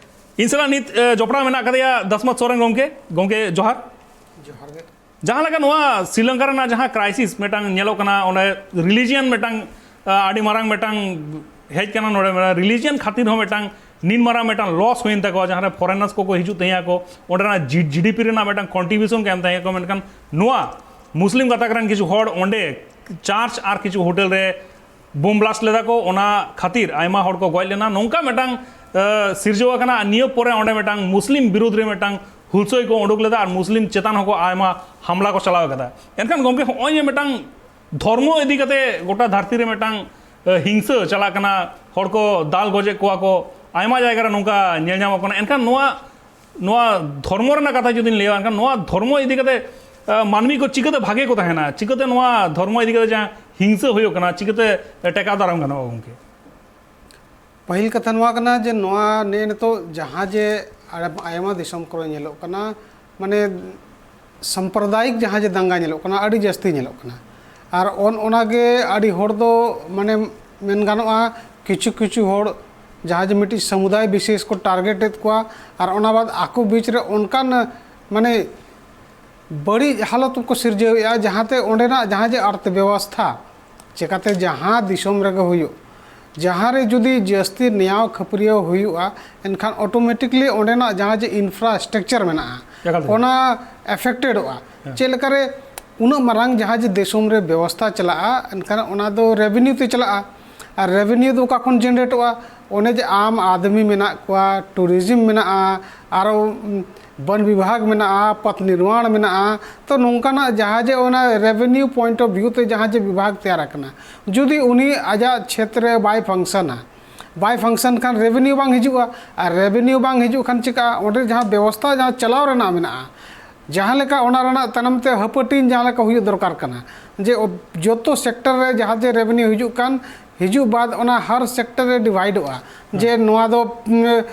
ᱤᱧ ᱥᱟᱞᱟᱜ ᱱᱤᱛ, ᱟᱸ, ᱡᱚᱯᱲᱟᱣ ᱢᱮᱱᱟᱜ ᱟᱠᱟᱫᱮᱭᱟ ᱫᱟᱥᱢᱟᱛ ᱥᱚᱨᱮᱱ ᱜᱚᱢᱠᱮ᱾ ᱜᱚᱢᱠᱮ, ᱡᱚᱦᱟᱨ᱾ ᱡᱚᱦᱟᱨ ᱜᱮ᱾ ᱡᱟᱦᱟᱸ ᱞᱮᱠᱟ ᱱᱚᱣᱟ ᱥᱨᱤᱞᱚᱝᱠᱟ ᱨᱮᱱᱟᱜ ᱡᱟᱦᱟᱸ ᱠᱨᱟᱭᱥᱤᱥ ᱢᱤᱫᱴᱟᱝ ᱧᱮᱞᱚᱜ ᱠᱟᱱᱟ, ᱚᱸᱰᱮ ᱨᱤᱞᱤᱡᱤᱭᱟᱱ ᱢᱤᱫᱴᱟᱝ, ᱟ, ᱟᱹᱰᱤ ᱢᱟᱨᱟᱝ ᱢᱤᱫᱴᱟᱝ ᱦᱮᱡ ᱠᱟᱱᱟ ᱱᱚᱰᱮ, ᱢᱟᱱᱮ ᱨᱤᱞᱤᱡᱤᱭᱟᱱ ᱠᱷᱟᱹᱛᱤᱨ ᱦᱚᱸ ᱢᱤᱫᱴᱟᱝ ᱱᱤᱱ ᱢᱟᱨᱟᱝ ᱢᱤᱫᱴᱟᱝ ᱞᱚᱥ ᱦᱩᱭᱮᱱ ᱛᱟᱠᱚᱣᱟ, ᱡᱟᱦᱟᱸ ᱨᱮ ᱯᱷᱚᱨᱮᱱᱟᱨᱥ ᱠᱚᱠᱚ ᱦᱤᱡᱩᱜ ᱛᱟᱦᱮᱸ ᱟᱠᱚ, ᱚᱸᱰᱮᱱᱟᱜ ᱡᱤ-, ᱡᱤᱰᱤᱯᱤ ᱨᱮᱱᱟᱜ ᱢᱤᱫᱴᱟᱝ ᱠᱚᱱᱴᱨᱤᱵᱤᱭᱩᱥᱚᱱ ᱠᱚ ᱮᱢ ᱛᱟᱦᱮᱸ ᱟᱠᱚ, ᱢᱮᱱᱠᱷᱟᱱ ᱱᱚᱣᱟ ᱢᱩᱥᱞᱤᱢ ᱜᱟᱛᱟᱠ ᱨᱮᱱ ᱠᱤᱪᱷᱩ ᱦᱚᱲ ᱚᱸᱰᱮ ᱪᱟᱨᱪ ᱟᱨ ᱠᱤᱪᱷᱩ ᱦᱳᱴᱮᱞ ᱨᱮ ᱵᱳᱢ ᱵᱞᱟᱥᱴ ᱞᱮᱫᱟ ᱠᱚ, ᱚᱱᱟ ᱠᱷᱟᱹᱛᱤᱨ ᱟᱭᱢᱟ ᱦᱚᱲ ᱠᱚ ᱜᱚᱡ ᱞᱮᱱᱟ᱾ ᱱᱚᱝᱠᱟ ᱢᱤᱫᱴᱟᱝ ᱥᱤᱨᱡᱟᱹᱣ ᱟᱠᱟᱱᱟ᱾ ᱟᱨ ᱱᱤᱭᱟᱹ ᱯᱚᱨᱮ ᱚᱸᱰᱮ ᱢᱤᱫᱴᱟᱝ ᱢᱩᱥᱞᱤᱢ ᱵᱤᱨᱩᱫᱽ ᱨᱮ ᱢᱤᱫᱴᱟᱝ ᱦᱩᱞᱥᱟᱹᱭ ᱠᱚ ᱩᱰᱩᱠ ᱞᱮᱫᱟ ᱟᱨ ᱢᱩᱥᱞᱤᱢ ᱪᱮᱛᱟᱱ ᱦᱚᱸᱠᱚ ᱟᱭᱢᱟ ᱦᱟᱢᱞᱟ ᱠᱚ ᱪᱟᱞᱟᱣ ᱠᱟᱫᱟ᱾ ᱮᱱᱠᱷᱟᱱ ᱜᱚᱢᱠᱮ, ᱦᱚᱸᱜᱼᱚᱭ ᱡᱮ ᱢᱤᱫᱴᱟᱝ ᱫᱷᱚᱨᱢᱚ ᱤᱫᱤ ᱠᱟᱛᱮ ᱜᱚᱴᱟ ᱫᱷᱟᱹᱨᱛᱤ ᱨᱮ ᱢᱤᱫᱴᱟᱝ ᱦᱤᱝᱥᱟᱹ ᱪᱟᱞᱟᱜ ᱠᱟᱱᱟ, ᱦᱚᱲ ᱠᱚ ᱫᱟᱞ ᱜᱚᱡᱮᱫ ᱠᱚᱣᱟ ᱠᱚ, ᱟᱭᱢᱟ ᱡᱟᱭᱜᱟ ᱨᱮ ᱱᱚᱝᱠᱟ ᱧᱮᱞ ᱧᱟᱢᱚᱜ ᱠᱟᱱᱟ᱾ ᱮᱱᱠᱷᱟᱱ ᱱᱚᱣᱟ ᱱᱚᱣᱟ ᱫᱷᱚᱨᱢᱚ ᱨᱮᱱᱟᱜ ᱠᱟᱛᱷᱟ ᱡᱩᱫᱤᱧ ᱞᱟᱹᱭᱟ, ᱮᱱᱠᱷᱟᱱ ᱱᱚᱣᱟ ᱫᱷᱚᱨᱢᱚ ᱤᱫᱤ ᱠᱟᱛᱮ ᱢᱟᱹᱱᱢᱤ ᱠᱚ ᱪᱤᱠᱟᱹᱛᱮ ᱵᱷᱟᱜᱮ ᱠᱚ ᱛᱟᱦᱮᱱᱟ? ᱪᱤᱠᱟᱹᱛᱮ ᱱᱚᱣᱟ ᱫᱷᱚᱨᱢᱚ ᱤᱫᱤ ᱠᱟᱛᱮ ᱡᱟᱦᱟᱸ ᱦᱤᱝᱥᱟᱹ ᱦᱩᱭᱩᱜ ᱠᱟᱱᱟ, ᱪᱤᱠᱟᱹᱛᱮ ᱴᱮᱠᱟᱣ ᱫᱟᱨᱟᱢ ᱜᱟᱱᱚᱜᱼᱟ ᱜᱚᱢᱠᱮ? ᱯᱟᱹᱦᱤᱞ ᱠᱟᱛᱷᱟ ᱱᱚᱣᱟ ᱠᱟᱱᱟ ᱡᱮ ᱱᱚᱣᱟ ᱱᱮ ᱱᱤᱛᱚᱜ ᱡᱟᱦᱟᱸ ᱡᱮ ᱟᱭᱢᱟ ᱫᱤᱥᱚᱢ ᱠᱚᱨᱮ ᱧᱮᱞᱚᱜ ᱠᱟᱱᱟ, ᱢᱟᱱᱮ ᱥᱟᱢᱯᱨᱚᱫᱟᱭᱤᱠ ᱡᱟᱦᱟᱸ ᱡᱮ ᱫᱟᱝᱜᱟ ᱧᱮᱞᱚᱜ ᱠᱟᱱᱟ, ᱟᱹᱰᱤ ᱡᱟᱹᱥᱛᱤ ᱧᱮᱞᱚᱜ ᱠᱟᱱᱟ᱾ ᱟᱨ ᱚᱱ ᱚᱱᱟᱜᱮ ᱟᱹᱰᱤ ᱦᱚᱲ ᱫᱚ ᱢᱟᱱᱮ ᱢᱮᱱ ᱜᱟᱱᱚᱜᱼᱟ, ᱠᱤᱪᱷᱩ ᱠᱤᱪᱷᱩ ᱦᱚᱲ ᱡᱟᱦᱟᱸ ᱡᱮ ᱢᱤᱫᱴᱤᱡ ᱥᱟᱢᱩᱫᱟᱭ ᱵᱤᱥᱮᱥ ᱠᱚ ᱴᱟᱨᱜᱮᱴ ᱮᱫ ᱠᱚᱣᱟ᱾ ᱟᱨ ᱚᱱᱟ ᱵᱟᱫ ᱟᱠᱚ ᱵᱤᱪ ᱨᱮ ᱚᱱᱠᱟᱱ ᱢᱟᱱᱮ ᱵᱟᱹᱲᱤᱡ ᱦᱟᱞᱚᱛ ᱠᱚ ᱥᱤᱨᱡᱟᱹᱣᱮᱫᱼᱟ, ᱡᱟᱦᱟᱸᱛᱮ ᱚᱸᱰᱮᱱᱟᱜ ᱡᱟᱦᱟᱸ ᱡᱮ ᱚᱨᱛᱷ ᱵᱮᱵᱚᱥᱛᱷᱟ ᱪᱮᱠᱟᱛᱮ ᱡᱟᱦᱟᱸ ᱫᱤᱥᱚᱢ ᱨᱮᱜᱮ ᱦᱩᱭᱩᱜ, ᱡᱟᱦᱟᱸ ᱨᱮ ᱡᱩᱫᱤ ᱡᱟᱹᱥᱛᱤ ᱱᱮᱭᱟᱣ ᱠᱷᱟᱹᱯᱟᱹᱨᱤᱭᱟᱹᱣ ᱦᱩᱭᱩᱜᱼᱟ, ᱮᱱᱠᱷᱟᱱ ᱚᱴᱳᱢᱮᱴᱤᱠᱞᱤ ᱚᱸᱰᱮᱱᱟᱜ ᱡᱟᱦᱟᱸ ᱡᱮ ᱤᱱᱯᱷᱨᱟᱥᱴᱨᱟᱠᱪᱟᱨ ᱢᱮᱱᱟᱜᱼᱟ, ᱮᱠᱟᱞ ᱛᱮ᱾ ᱚᱱᱟ ᱮᱯᱷᱮᱠᱴᱮᱰᱚᱜᱼᱟ᱾ ᱦᱮᱸ᱾ ᱪᱮᱫ ᱞᱮᱠᱟᱨᱮ ᱩᱱᱟᱹᱜ ᱢᱟᱨᱟᱝ ᱡᱟᱦᱟᱸ ᱡᱮ ᱫᱤᱥᱚᱢ ᱨᱮ ᱵᱮᱵᱚᱥᱛᱷᱟ ᱪᱟᱞᱟᱜᱼᱟ, ᱮᱱᱠᱷᱟᱱ ᱚᱱᱟ ᱫᱚ ᱨᱮᱵᱷᱮᱱᱤᱭᱩ ᱛᱮ ᱪᱟᱞᱟᱜᱼᱟ᱾ ᱟᱨ ᱨᱮᱵᱷᱮᱱᱤᱭᱩ ᱫᱚ ᱚᱠᱟ ᱠᱷᱚᱱ ᱡᱮᱱᱟᱨᱮᱴᱚᱜᱼᱟ? ᱚᱱᱮ ᱡᱮ ᱟᱢ ᱟᱫᱢᱤ ᱢᱮᱱᱟᱜ ᱠᱚᱣᱟ, ᱴᱩᱨᱤᱡᱚᱢ ᱢᱮᱱᱟᱜᱼᱟ, ᱟᱨᱚ ᱩᱢ, ᱵᱚᱱ ᱵᱤᱵᱷᱟᱜᱽ ᱢᱮᱱᱟᱜᱼᱟ, ᱯᱚᱛᱷ ᱱᱤᱨᱢᱟᱬ ᱢᱮᱱᱟᱜᱼᱟ᱾ ᱛᱚ ᱱᱚᱝᱠᱟᱱᱟᱜ ᱡᱟᱦᱟᱸ ᱡᱮ ᱚᱱᱟ ᱨᱮᱵᱷᱮᱱᱤᱭᱩ ᱯᱚᱭᱮᱱᱴ ᱚᱯᱷ ᱵᱷᱤᱭᱩ ᱛᱮ ᱡᱟᱦᱟᱸ ᱡᱮ ᱵᱤᱵᱷᱟᱜᱽ ᱛᱮᱭᱟᱨ ᱟᱠᱟᱱᱟ, ᱡᱩᱫᱤ ᱩᱱᱤ ᱟᱡᱟᱜ ᱪᱷᱮᱛᱨᱮ ᱵᱟᱭ ᱯᱷᱟᱝᱥᱚᱱᱟ, ᱵᱟᱭ ᱯᱷᱟᱝᱥᱚᱱ ᱠᱷᱟᱱ ᱨᱮᱵᱷᱮᱱᱤᱭᱩ ᱵᱟᱝ ᱦᱤᱡᱩᱜᱼᱟ᱾ ᱟᱨ ᱨᱮᱵᱷᱮᱱᱤᱭᱩ ᱵᱟᱝ ᱦᱤᱡᱩᱜ ᱠᱷᱟᱱ ᱪᱤᱠᱟᱹᱜᱼᱟ? ᱚᱸᱰᱮ ᱡᱟᱦᱟᱸ ᱵᱮᱵᱚᱥᱛᱷᱟ ᱡᱟᱦᱟᱸ ᱪᱟᱞᱟᱣ ᱨᱮᱱᱟᱜ ᱢᱮᱱᱟᱜᱼᱟ, ᱡᱟᱦᱟᱸ ᱞᱮᱠᱟ ᱚᱱᱟ ᱨᱮᱱᱟᱜ ᱛᱟᱭᱱᱚᱢ ᱛᱮ ᱦᱟᱹᱯᱟᱹᱴᱤᱧ ᱡᱟᱦᱟᱸ ᱞᱮᱠᱟ ᱦᱩᱭᱩᱜ ᱫᱚᱨᱠᱟᱨ ᱠᱟᱱᱟ, ᱡᱮ ᱚ-, ᱡᱚᱛᱚ ᱥᱮᱠᱴᱚᱨ ᱨᱮ ᱡᱟᱦᱟᱸ ᱡᱮ ᱨᱮᱵᱷᱮᱱᱤᱭᱩ ᱦᱤᱡᱩᱜ ᱠᱟᱱ, ᱦᱤᱡᱩᱜ ᱵᱟᱫ ᱚᱱᱟ ᱦᱟᱨ ᱥᱮᱠᱴᱚᱨ ᱨᱮ ᱰᱤᱵᱷᱟᱭᱤᱰᱚᱜᱼᱟ, ᱡᱮ ᱱᱚᱣᱟ ᱫᱚ ᱩᱢ, ᱮ,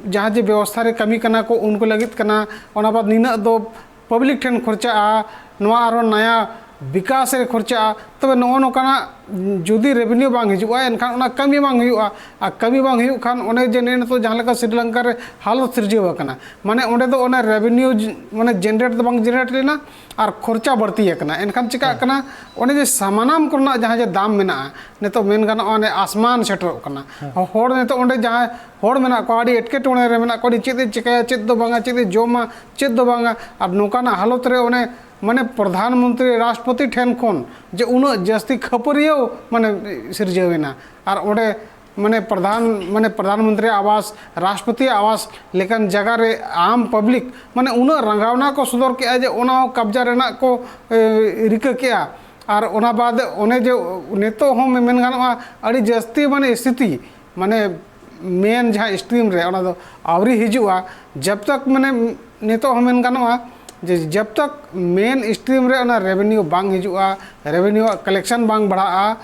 ᱡᱟᱦᱟᱸ ᱡᱮ ᱵᱮᱵᱚᱥᱛᱷᱟ ᱨᱮ ᱠᱟᱹᱢᱤ ᱠᱟᱱᱟ ᱠᱚ ᱩᱱᱠᱩ ᱞᱟᱹᱜᱤᱫ ᱠᱟᱱᱟ, ᱚᱱᱟ ᱵᱟᱫ ᱱᱤᱱᱟᱹᱜ ᱫᱚ ᱯᱟᱵᱽᱞᱤᱠ ᱴᱷᱮᱱ ᱠᱷᱚᱨᱪᱟᱜᱼᱟ, ᱱᱚᱣᱟ ᱟᱨᱚ ᱱᱟᱭᱟ ᱵᱤᱠᱟᱥ ᱨᱮ ᱠᱷᱚᱨᱪᱟᱜᱼᱟ᱾ ᱛᱚᱵᱮ ᱱᱚᱜᱼᱚ ᱱᱚᱝᱠᱟᱱᱟᱜ ᱡᱩᱫᱤ ᱨᱮᱵᱷᱮᱱᱤᱭᱩ ᱵᱟᱝ ᱦᱤᱡᱩᱜᱼᱟ, ᱮᱱᱠᱷᱟᱱ ᱚᱱᱟ ᱠᱟᱹᱢᱤ ᱵᱟᱝ ᱦᱩᱭᱩᱜᱼᱟ᱾ ᱟᱨ ᱠᱟᱹᱢᱤ ᱵᱟᱝ ᱦᱩᱭᱩᱜ ᱠᱷᱟᱱ ᱚᱱᱮ ᱡᱮ ᱱᱤᱛᱚᱜ ᱡᱟᱦᱟᱸ ᱞᱮᱠᱟ ᱥᱨᱤᱞᱚᱝᱠᱟ ᱨᱮ ᱦᱟᱞᱚᱛ ᱥᱤᱨᱡᱟᱹᱣ ᱟᱠᱟᱱᱟ, ᱢᱟᱱᱮ ᱚᱸᱰᱮ ᱫᱚ ᱚᱱᱟ ᱨᱮᱵᱷᱮᱱᱤᱭᱩ ᱡ-, ᱢᱟᱱᱮ ᱡᱮᱱᱟᱨᱮᱴ ᱫᱚ ᱵᱟᱝ ᱡᱮᱱᱟᱨᱮᱴ ᱞᱮᱱᱟ ᱟᱨ ᱠᱷᱚᱨᱪᱟ ᱵᱟᱹᱲᱛᱤ ᱟᱠᱟᱱᱟ᱾ ᱮᱱᱠᱷᱟᱱ ᱪᱤᱠᱟᱹᱜ ᱠᱟᱱᱟ, ᱚᱱᱮ ᱡᱮ ᱥᱟᱢᱟᱱᱟᱢ ᱠᱚᱨᱮᱱᱟᱜ ᱡᱟᱦᱟᱸ ᱡᱮ ᱫᱟᱢ ᱢᱮᱱᱟᱜᱼᱟ, ᱱᱤᱛᱚᱜ ᱢᱮᱱ ᱜᱟᱱᱚᱜᱼᱟ ᱚᱱᱮ ᱟᱥᱢᱟᱱ ᱥᱮᱴᱮᱨᱚᱜ ᱠᱟᱱᱟ᱾ ᱦᱚᱲ ᱱᱤᱛᱚᱜ ᱚᱸᱰᱮ ᱡᱟᱦᱟᱸᱭ ᱦᱚᱲ ᱢᱮᱱᱟᱜ ᱠᱚᱣᱟ, ᱟᱹᱰᱤ ᱮᱴᱠᱮᱴᱚᱬᱮ ᱨᱮ ᱢᱮᱱᱟᱜ ᱠᱚᱣᱟ, ᱟᱹᱰᱤ ᱪᱮᱫ ᱮ ᱪᱤᱠᱟᱹᱭᱟ, ᱪᱮᱫ ᱫᱚ ᱵᱟᱝᱟ, ᱪᱮᱫ ᱮ ᱡᱚᱢᱟ, ᱪᱮᱫ ᱫᱚ ᱵᱟᱝᱟ᱾ ᱟᱨ ᱱᱚᱝᱠᱟᱱᱟᱜ ᱦᱟᱞᱚᱛ ᱨᱮ ᱚᱱᱮ ᱢᱟᱱᱮ ᱯᱨᱚᱫᱷᱟᱱ ᱢᱚᱱᱛᱨᱤ, ᱨᱟᱥᱴᱨᱚᱯᱚᱛᱤ ᱴᱷᱮᱱ ᱠᱷᱚᱱ ᱡᱮ ᱩᱱᱟᱹᱜ ᱡᱟᱹᱥᱛᱤ ᱠᱷᱟᱹᱯᱟᱹᱨᱤᱭᱟᱹᱣ ᱢᱟᱱᱮ ᱥᱤᱨᱡᱟᱹᱣ ᱮᱱᱟ᱾ ᱟᱨ ᱚᱸᱰᱮ ᱢᱟᱱᱮ ᱯᱨᱚᱫᱷᱟᱱ ᱢᱟᱱᱮ ᱯᱨᱚᱫᱷᱟᱱ ᱢᱚᱱᱛᱨᱤ ᱟᱵᱟᱥ, ᱨᱟᱥᱴᱨᱚᱯᱚᱛᱤ ᱟᱵᱟᱥ ᱞᱮᱠᱟᱱ ᱡᱟᱭᱜᱟ ᱨᱮ ᱟᱢ ᱯᱟᱵᱽᱞᱤᱠ ᱢᱟᱱᱮ ᱩᱱᱟᱹᱜ ᱨᱟᱸᱜᱟᱣᱱᱟ ᱠᱚ ᱥᱚᱫᱚᱨ ᱠᱮᱜᱼᱟ ᱡᱮ ᱚᱱᱟ ᱦᱚᱸ ᱠᱟᱵᱽᱡᱟ ᱨᱮᱱᱟᱜ ᱠᱚ ᱨᱤᱠᱟᱹ ᱠᱮᱜᱼᱟ᱾ ᱟᱨ ᱚᱱᱟ ᱵᱟᱫ ᱚᱱᱮ ᱡᱮ ᱱᱤᱛᱚᱜ ᱦᱚᱸ ᱢᱮᱱ ᱜᱟᱱᱚᱜᱼᱟ ᱟᱹᱰᱤ ᱡᱟᱹᱥᱛᱤ ᱢᱟᱱᱮ ᱥᱛᱷᱤᱛᱤ ᱢᱟᱱᱮ ᱢᱮᱱ ᱡᱟᱦᱟᱸ ᱥᱴᱨᱤᱢ ᱨᱮ ᱚᱱᱟ ᱫᱚ ᱟᱹᱣᱨᱤ ᱦᱤᱡᱩᱜᱼᱟ᱾ ᱡᱟᱵ ᱛᱟᱠ ᱢᱟᱱᱮ ᱱᱤᱛᱚᱜ ᱦᱚᱸ ᱢᱮᱱ ᱜᱟᱱᱚᱜᱼᱟ ᱡᱮ ᱡᱟᱵ ᱛᱟᱠ ᱢᱮᱱ ᱥᱴᱨᱤᱢ ᱨᱮ ᱚᱱᱟ ᱨᱮᱵᱷᱮᱱᱤᱭᱩ ᱵᱟᱝ ᱦᱤᱡᱩᱜᱼᱟ, ᱨᱮᱵᱷᱮᱱᱤᱭᱩ ᱟᱜ ᱠᱟᱞᱮᱠᱥᱚᱱ ᱵᱟᱝ ᱵᱟᱲᱦᱟᱜᱼᱟ,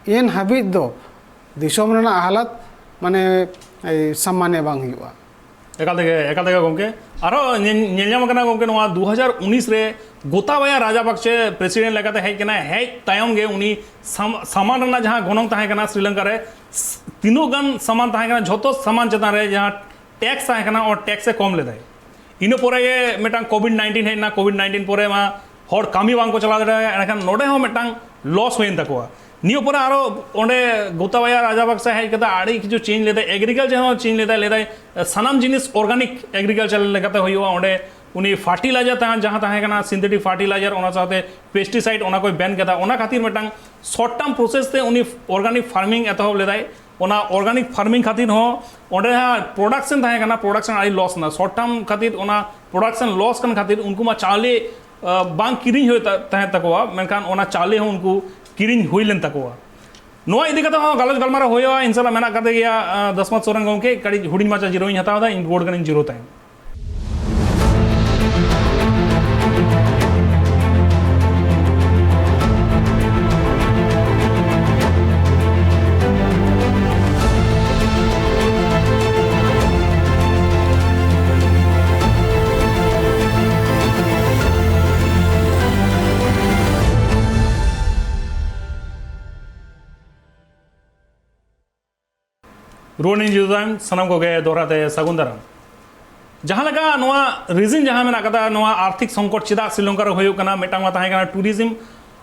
ᱮᱱ ᱦᱟᱹᱵᱤᱡ ᱫᱚ ᱫᱤᱥᱚᱢ ᱨᱮᱱᱟᱜ ᱦᱟᱞᱚᱛ ᱢᱟᱱᱮ ᱥᱟᱢᱟᱱᱭᱚ ᱵᱟᱝ ᱦᱩᱭᱩᱜᱼᱟ᱾ ᱮᱠᱟᱞ ᱛᱮᱜᱮ ᱮᱠᱟᱞ ᱛᱮᱜᱮ ᱜᱚᱢᱠᱮ᱾ ᱟᱨᱦᱚᱸ ᱧᱮᱞ ᱧᱟᱢ ᱟᱠᱟᱱᱟ ᱜᱚᱢᱠᱮ, ᱱᱚᱣᱟ ᱫᱩ ᱦᱟᱡᱟᱨ ᱩᱱᱤᱥ ᱨᱮ ᱜᱳᱛᱟᱵᱟᱭᱟ ᱨᱟᱡᱟᱯᱟᱠᱥᱮ ᱯᱨᱮᱥᱤᱰᱮᱱᱴ ᱞᱮᱠᱟᱛᱮ ᱦᱮᱡ ᱠᱟᱱᱟ᱾ ᱦᱮᱡ ᱛᱟᱭᱚᱢ ᱜᱮ ᱩᱱᱤ ᱥᱟᱢᱟᱱ ᱨᱮᱱᱟᱜ ᱡᱟᱦᱟᱸ ᱜᱚᱱᱚᱝ ᱛᱟᱦᱮᱸ ᱠᱟᱱᱟ ᱥᱨᱤᱞᱚᱝᱠᱟ ᱨᱮ, ᱛᱤᱱᱟᱹᱜ ᱜᱟᱱ ᱥᱟᱢᱟᱱ ᱛᱟᱦᱮᱸ ᱠᱟᱱᱟ, ᱡᱷᱚᱛᱚ ᱥᱟᱢᱟᱱ ᱪᱮᱛᱟᱱ ᱨᱮ ᱡᱟᱦᱟᱸ ᱴᱮᱠᱥ ᱛᱟᱦᱮᱸ ᱠᱟᱱᱟ, ᱚᱱᱟ ᱴᱮᱠᱥ ᱮ ᱠᱚᱢ ᱞᱮᱫᱟᱭ᱾ ᱤᱱᱟᱹ ᱯᱚᱨᱮ ᱜᱮ ᱢᱤᱫᱴᱟᱝ ᱠᱳᱵᱷᱤᱰ ᱱᱟᱭᱤᱱᱴᱤᱱ ᱦᱮᱡ ᱮᱱᱟ᱾ ᱠᱳᱵᱷᱤᱰ ᱱᱟᱭᱤᱱᱴᱤᱱ ᱯᱚᱨᱮ ᱢᱟ ᱦᱚᱲ ᱠᱟᱹᱢᱤ ᱵᱟᱝ ᱠᱚ ᱪᱟᱞᱟᱣ ᱫᱟᱲᱮᱭᱟᱜᱼᱟ᱾ ᱮᱸᱰᱮᱠᱷᱟᱱ ᱱᱚᱰᱮ ᱦᱚᱸ ᱢᱤᱫᱴᱟᱝ ᱞᱚᱥ ᱦᱩᱭᱮᱱ ᱛᱟᱠᱚᱣᱟ᱾ ᱱᱤᱭᱟᱹ ᱯᱚᱨᱮ ᱟᱨᱚ ᱚᱸᱰᱮ ᱜᱳᱛᱟᱵᱟᱭᱟ ᱨᱟᱡᱟᱯᱟᱠᱥᱮ ᱦᱮᱡ ᱠᱟᱛᱮ ᱟᱹᱰᱤ ᱠᱤᱪᱷᱩ ᱪᱮᱧᱡᱽ ᱞᱮᱫᱟᱭ, ᱮᱜᱽᱨᱤᱠᱟᱞᱪᱟᱨ ᱦᱚᱸ ᱪᱮᱧᱡᱽ ᱞᱮᱫᱟᱭ᱾ ᱞᱮᱫᱟᱭ ᱥᱟᱱᱟᱢ ᱡᱤᱱᱤᱥ ᱚᱨᱜᱟᱱᱤᱠ ᱮᱜᱽᱨᱤᱠᱟᱞᱪᱟᱨ ᱞᱮᱠᱟᱛᱮ ᱦᱩᱭᱩᱜᱼᱟ᱾ ᱚᱸᱰᱮ ᱩᱱᱤ ᱯᱷᱟᱨᱴᱤᱞᱟᱭᱡᱟᱨ ᱛᱟᱦᱮᱸ ᱡᱟᱦᱟᱸ ᱛᱟᱦᱮᱸ ᱠᱟᱱᱟ, ᱥᱤᱱᱛᱷᱮᱴᱤᱠ ᱯᱷᱟᱨᱴᱤᱞᱟᱭᱡᱟᱨ, ᱚᱱᱟ ᱥᱟᱶᱛᱮ ᱯᱮᱥᱴᱤᱥᱟᱭᱤᱰ, ᱚᱱᱟ ᱠᱚᱭ ᱵᱮᱱ ᱠᱮᱫᱟ᱾ ᱚᱱᱟ ᱠᱷᱟᱹᱛᱤᱨ ᱢᱤᱫᱴᱟᱝ ᱥᱚᱨᱴ ᱴᱟᱨᱢ ᱯᱨᱚᱥᱮᱥ ᱛᱮ ᱩᱱᱤ ᱚᱨᱜᱟᱱᱤᱠ ᱯᱷᱟᱨᱢᱤᱝ ᱮᱛᱚᱦᱚᱵ ᱞᱮᱫᱟᱭ᱾ ᱚᱱᱟ ᱚᱨᱜᱟᱱᱤᱠ ᱯᱷᱟᱨᱢᱤᱝ ᱠᱷᱟᱹᱛᱤᱨ ᱦᱚᱸ ᱚᱸᱰᱮ ᱡᱟᱦᱟᱸ ᱯᱨᱚᱰᱟᱠᱥᱚᱱ ᱛᱟᱦᱮᱸ ᱠᱟᱱᱟ, ᱯᱨᱚᱰᱟᱠᱥᱚᱱ ᱟᱹᱰᱤ ᱞᱚᱥ ᱮᱱᱟ᱾ ᱥᱚᱨᱴ ᱴᱟᱨᱢ ᱠᱷᱟᱹᱛᱤᱨ, ᱚᱱᱟ ᱯᱨᱚᱰᱟᱠᱥᱚᱱ ᱞᱚᱥ ᱠᱟᱱ ᱠᱷᱟᱹᱛᱤᱨ ᱩᱱᱠᱩ ᱢᱟ ᱪᱟᱣᱞᱮ ᱵᱟᱝ ᱠᱤᱨᱤᱧ ᱦᱩᱭᱩᱜ ᱛᱟᱦᱮᱸᱫ ᱛᱟᱠᱚᱣᱟ, ᱢᱮᱱᱠᱷᱟᱱ ᱚᱱᱟ ᱪᱟᱣᱞᱮ ᱦᱚᱸ ᱩᱱᱠᱩ ᱠᱤᱨᱤᱧ ᱦᱩᱭ ᱞᱮᱱ ᱛᱟᱠᱚᱣᱟ᱾ ᱱᱚᱣᱟ ᱤᱫᱤ ᱠᱟᱛᱮ ᱦᱚᱸ ᱜᱟᱞᱚᱪ ᱜᱟᱞᱢᱟᱨᱟᱣ ᱦᱩᱭᱩᱜᱼᱟ᱾ ᱤᱧ ᱥᱟᱞᱟᱜ ᱢᱮᱱᱟᱜ ᱠᱟᱫᱮ ᱜᱮᱭᱟ ᱫᱚᱥᱢᱟᱛ ᱥᱚᱨᱮᱱ ᱜᱚᱢᱠᱮ᱾ ᱠᱟᱹᱴᱤᱡ ᱦᱩᱰᱤᱧ ᱢᱟᱪᱷᱟ ᱡᱤᱨᱟᱹᱣ ᱤᱧ ᱦᱟᱛᱟᱣ ᱮᱫᱟ, ᱤᱧ ᱨᱩᱣᱟᱹᱲ ᱠᱟᱹᱱᱟᱹᱧ ᱡᱤᱨᱟᱹᱣ ᱛᱟᱭᱚᱢ᱾ ᱨᱩᱣᱟᱹᱲ ᱤᱧ ᱡᱩᱫᱟᱹ ᱛᱟᱭᱚᱢ ᱥᱟᱱᱟᱢ ᱠᱚᱜᱮ ᱫᱚᱦᱲᱟ ᱛᱮ ᱥᱟᱹᱜᱩᱱ ᱫᱟᱨᱟᱢ᱾ ᱡᱟᱦᱟᱸ ᱞᱮᱠᱟ ᱱᱚᱣᱟ ᱨᱤᱡᱤᱱ ᱡᱟᱦᱟᱸ ᱢᱮᱱᱟᱜ ᱠᱟᱫᱟ, ᱱᱚᱣᱟ ᱟᱨᱛᱷᱤᱠ ᱥᱚᱝᱠᱚᱴ ᱪᱮᱫᱟᱜ ᱥᱨᱤᱞᱚᱝᱠᱟ ᱨᱮ ᱦᱩᱭᱩᱜ ᱠᱟᱱᱟ, ᱢᱤᱫᱴᱟᱝ ᱢᱟ ᱛᱟᱦᱮᱸ ᱠᱟᱱᱟ ᱴᱩᱨᱤᱡᱤᱢ,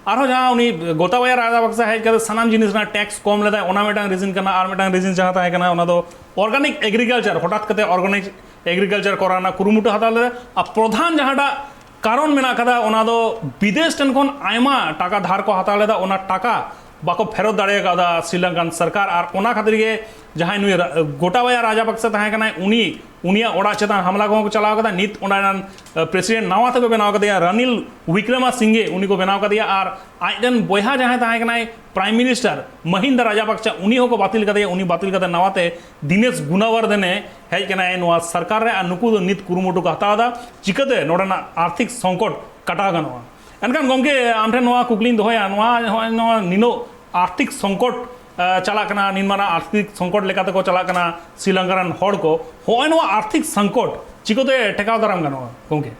ᱟᱨᱦᱚᱸ ᱡᱟᱦᱟᱸ ᱩᱱᱤ ᱜᱳᱛᱟᱵᱟᱭᱟ ᱨᱟᱡᱟᱯᱟᱠᱥᱮ ᱦᱮᱡ ᱠᱟᱛᱮ ᱥᱟᱱᱟᱢ ᱡᱤᱱᱤᱥ ᱨᱮᱱᱟᱜ ᱴᱮᱠᱥ ᱠᱚᱢ ᱞᱮᱫᱟᱭ, ᱚᱱᱟ ᱢᱤᱫᱴᱟᱝ ᱨᱤᱡᱤᱱ ᱠᱟᱱᱟ᱾ ᱟᱨ ᱢᱤᱫᱴᱟᱝ ᱨᱤᱡᱤᱱ ᱡᱟᱦᱟᱸ ᱛᱟᱦᱮᱸ ᱠᱟᱱᱟ, ᱚᱱᱟ ᱫᱚ ᱚᱨᱜᱟᱱᱤᱠ ᱮᱜᱽᱨᱤᱠᱟᱞᱪᱟᱨ, ᱦᱚᱴᱟᱛ ᱠᱟᱛᱮ ᱚᱨᱜᱟᱱᱤᱠ ᱮᱜᱽᱨᱤᱠᱟᱞᱪᱟᱨ ᱠᱚᱨᱟᱣ ᱨᱮᱱᱟᱜ ᱠᱩᱨᱩᱢᱩᱴᱩ ᱦᱟᱛᱟᱣ ᱞᱮᱫᱟ᱾ ᱟᱨ ᱯᱨᱚᱫᱷᱟᱱ ᱡᱟᱦᱟᱸᱴᱟᱜ ᱠᱟᱨᱚᱱ ᱢᱮᱱᱟᱜ ᱠᱟᱫᱟ, ᱚᱱᱟ ᱫᱚ ᱵᱤᱫᱮᱥ ᱴᱷᱮᱱ ᱠᱷᱚᱱ ᱟᱭᱢᱟ ᱴᱟᱠᱟ ᱫᱷᱟᱨ ᱠᱚ ᱦᱟᱛᱟᱣ ᱞᱮᱫᱟ᱾ ᱚᱱᱟ ᱴᱟᱠᱟ ᱵᱟᱠᱚ ᱯᱷᱮᱨᱚᱛ ᱫᱟᱲᱮ ᱠᱟᱣᱫᱟ ᱥᱨᱤᱞᱚᱝᱠᱟᱱ ᱥᱚᱨᱠᱟᱨ᱾ ᱟᱨ ᱚᱱᱟ ᱠᱷᱟᱹᱛᱤᱨ ᱜᱮ ᱡᱟᱦᱟᱸᱭ ᱱᱩᱭ ᱨᱟ-, ᱜᱳᱴᱟᱵᱟᱭᱟ ᱨᱟᱡᱟᱯᱟᱠᱥᱮ ᱛᱟᱦᱮᱸ ᱠᱟᱱᱟᱭ, ᱩᱱᱤ, ᱩᱱᱤᱭᱟᱜ ᱚᱲᱟᱜ ᱪᱮᱛᱟᱱ ᱦᱟᱢᱞᱟ ᱠᱚᱦᱚᱸ ᱠᱚ ᱪᱟᱞᱟᱣ ᱠᱟᱫᱟ᱾ ᱱᱤᱛ ᱚᱸᱰᱮ ᱨᱮᱱ, ᱟ, ᱯᱨᱮᱥᱤᱰᱮᱱᱴ ᱱᱟᱣᱟ ᱛᱮᱠᱚ ᱵᱮᱱᱟᱣ ᱠᱟᱫᱮᱭᱟ, ᱨᱟᱱᱤᱞ ᱣᱤᱠᱨᱚᱢᱟ ᱥᱤᱝᱜᱮ, ᱩᱱᱤ ᱠᱚ ᱵᱮᱱᱟᱣ ᱠᱟᱫᱮᱭᱟ᱾ ᱟᱨ ᱟᱡ ᱨᱮᱱ ᱵᱚᱭᱦᱟ ᱡᱟᱦᱟᱸᱭ ᱛᱟᱦᱮᱸ ᱠᱟᱱᱟᱭ ᱯᱨᱟᱭᱤᱢ ᱢᱤᱱᱤᱥᱴᱟᱨ ᱢᱟᱦᱤᱱᱫᱟ ᱨᱟᱡᱟᱯᱟᱠᱥᱮ, ᱩᱱᱤ ᱦᱚᱸᱠᱚ ᱵᱟᱹᱛᱤᱞ ᱠᱟᱫᱮᱭᱟ᱾ ᱩᱱᱤ ᱵᱟᱹᱛᱤᱞ ᱠᱟᱛᱮ ᱱᱟᱣᱟᱛᱮ ᱫᱤᱱᱮᱥ ᱜᱩᱱᱟᱣᱟᱨᱫᱷᱚᱱᱮ ᱦᱮᱡ ᱠᱟᱱᱟᱭ ᱱᱚᱣᱟ ᱥᱚᱨᱠᱟᱨ ᱨᱮ᱾ ᱟᱨ ᱱᱩᱠᱩ ᱫᱚ ᱱᱤᱛ ᱠᱩᱨᱩᱢᱩᱴᱩ ᱠᱚ ᱦᱟᱛᱟᱣ ᱮᱫᱟ, ᱪᱤᱠᱟᱹᱛᱮ ᱱᱚᱰᱮᱱᱟᱜ ᱟᱨᱛᱷᱤᱠ ᱥᱚᱝᱠᱚᱴ ᱠᱟᱴᱟᱣ ᱜᱟᱱᱚᱜᱼᱟ᱾ ᱮᱱᱠᱷᱟᱱ ᱜᱚᱢᱠᱮ, ᱟᱢ ᱴᱷᱮᱱ ᱱᱚᱣᱟ ᱠᱩᱠᱞᱤᱧ ᱫᱚᱦᱚᱭᱟ, ᱱᱚᱣᱟ, ᱱᱚᱣᱟ, ᱱᱚᱣᱟ ᱱᱤᱱᱟᱹᱜ ᱟᱨᱛᱷᱤᱠ ᱥᱚᱝᱠᱚᱴ, ᱟ, ᱪᱟᱞᱟᱜ ᱠᱟᱱᱟ, ᱱᱤᱱᱢᱟᱨᱟᱝ ᱟᱨᱛᱷᱤᱠ ᱥᱚᱝᱠᱚᱴ ᱞᱮᱠᱟᱛᱮ ᱠᱚ ᱪᱟᱞᱟᱜ ᱠᱟᱱᱟ ᱥᱨᱤᱞᱚᱝᱠᱟ ᱨᱮᱱ ᱦᱚᱲ ᱠᱚ, ᱦᱚᱸᱜᱼᱚᱭ ᱱᱚᱣᱟ ᱟᱨᱛᱷᱤᱠ ᱥᱚᱝᱠᱚᱴ ᱪᱤᱠᱟᱹᱛᱮ ᱴᱮᱠᱟᱣ ᱫᱟᱨᱟᱢ ᱜᱟᱱᱚᱜᱼᱟ ᱜᱚᱢᱠᱮ?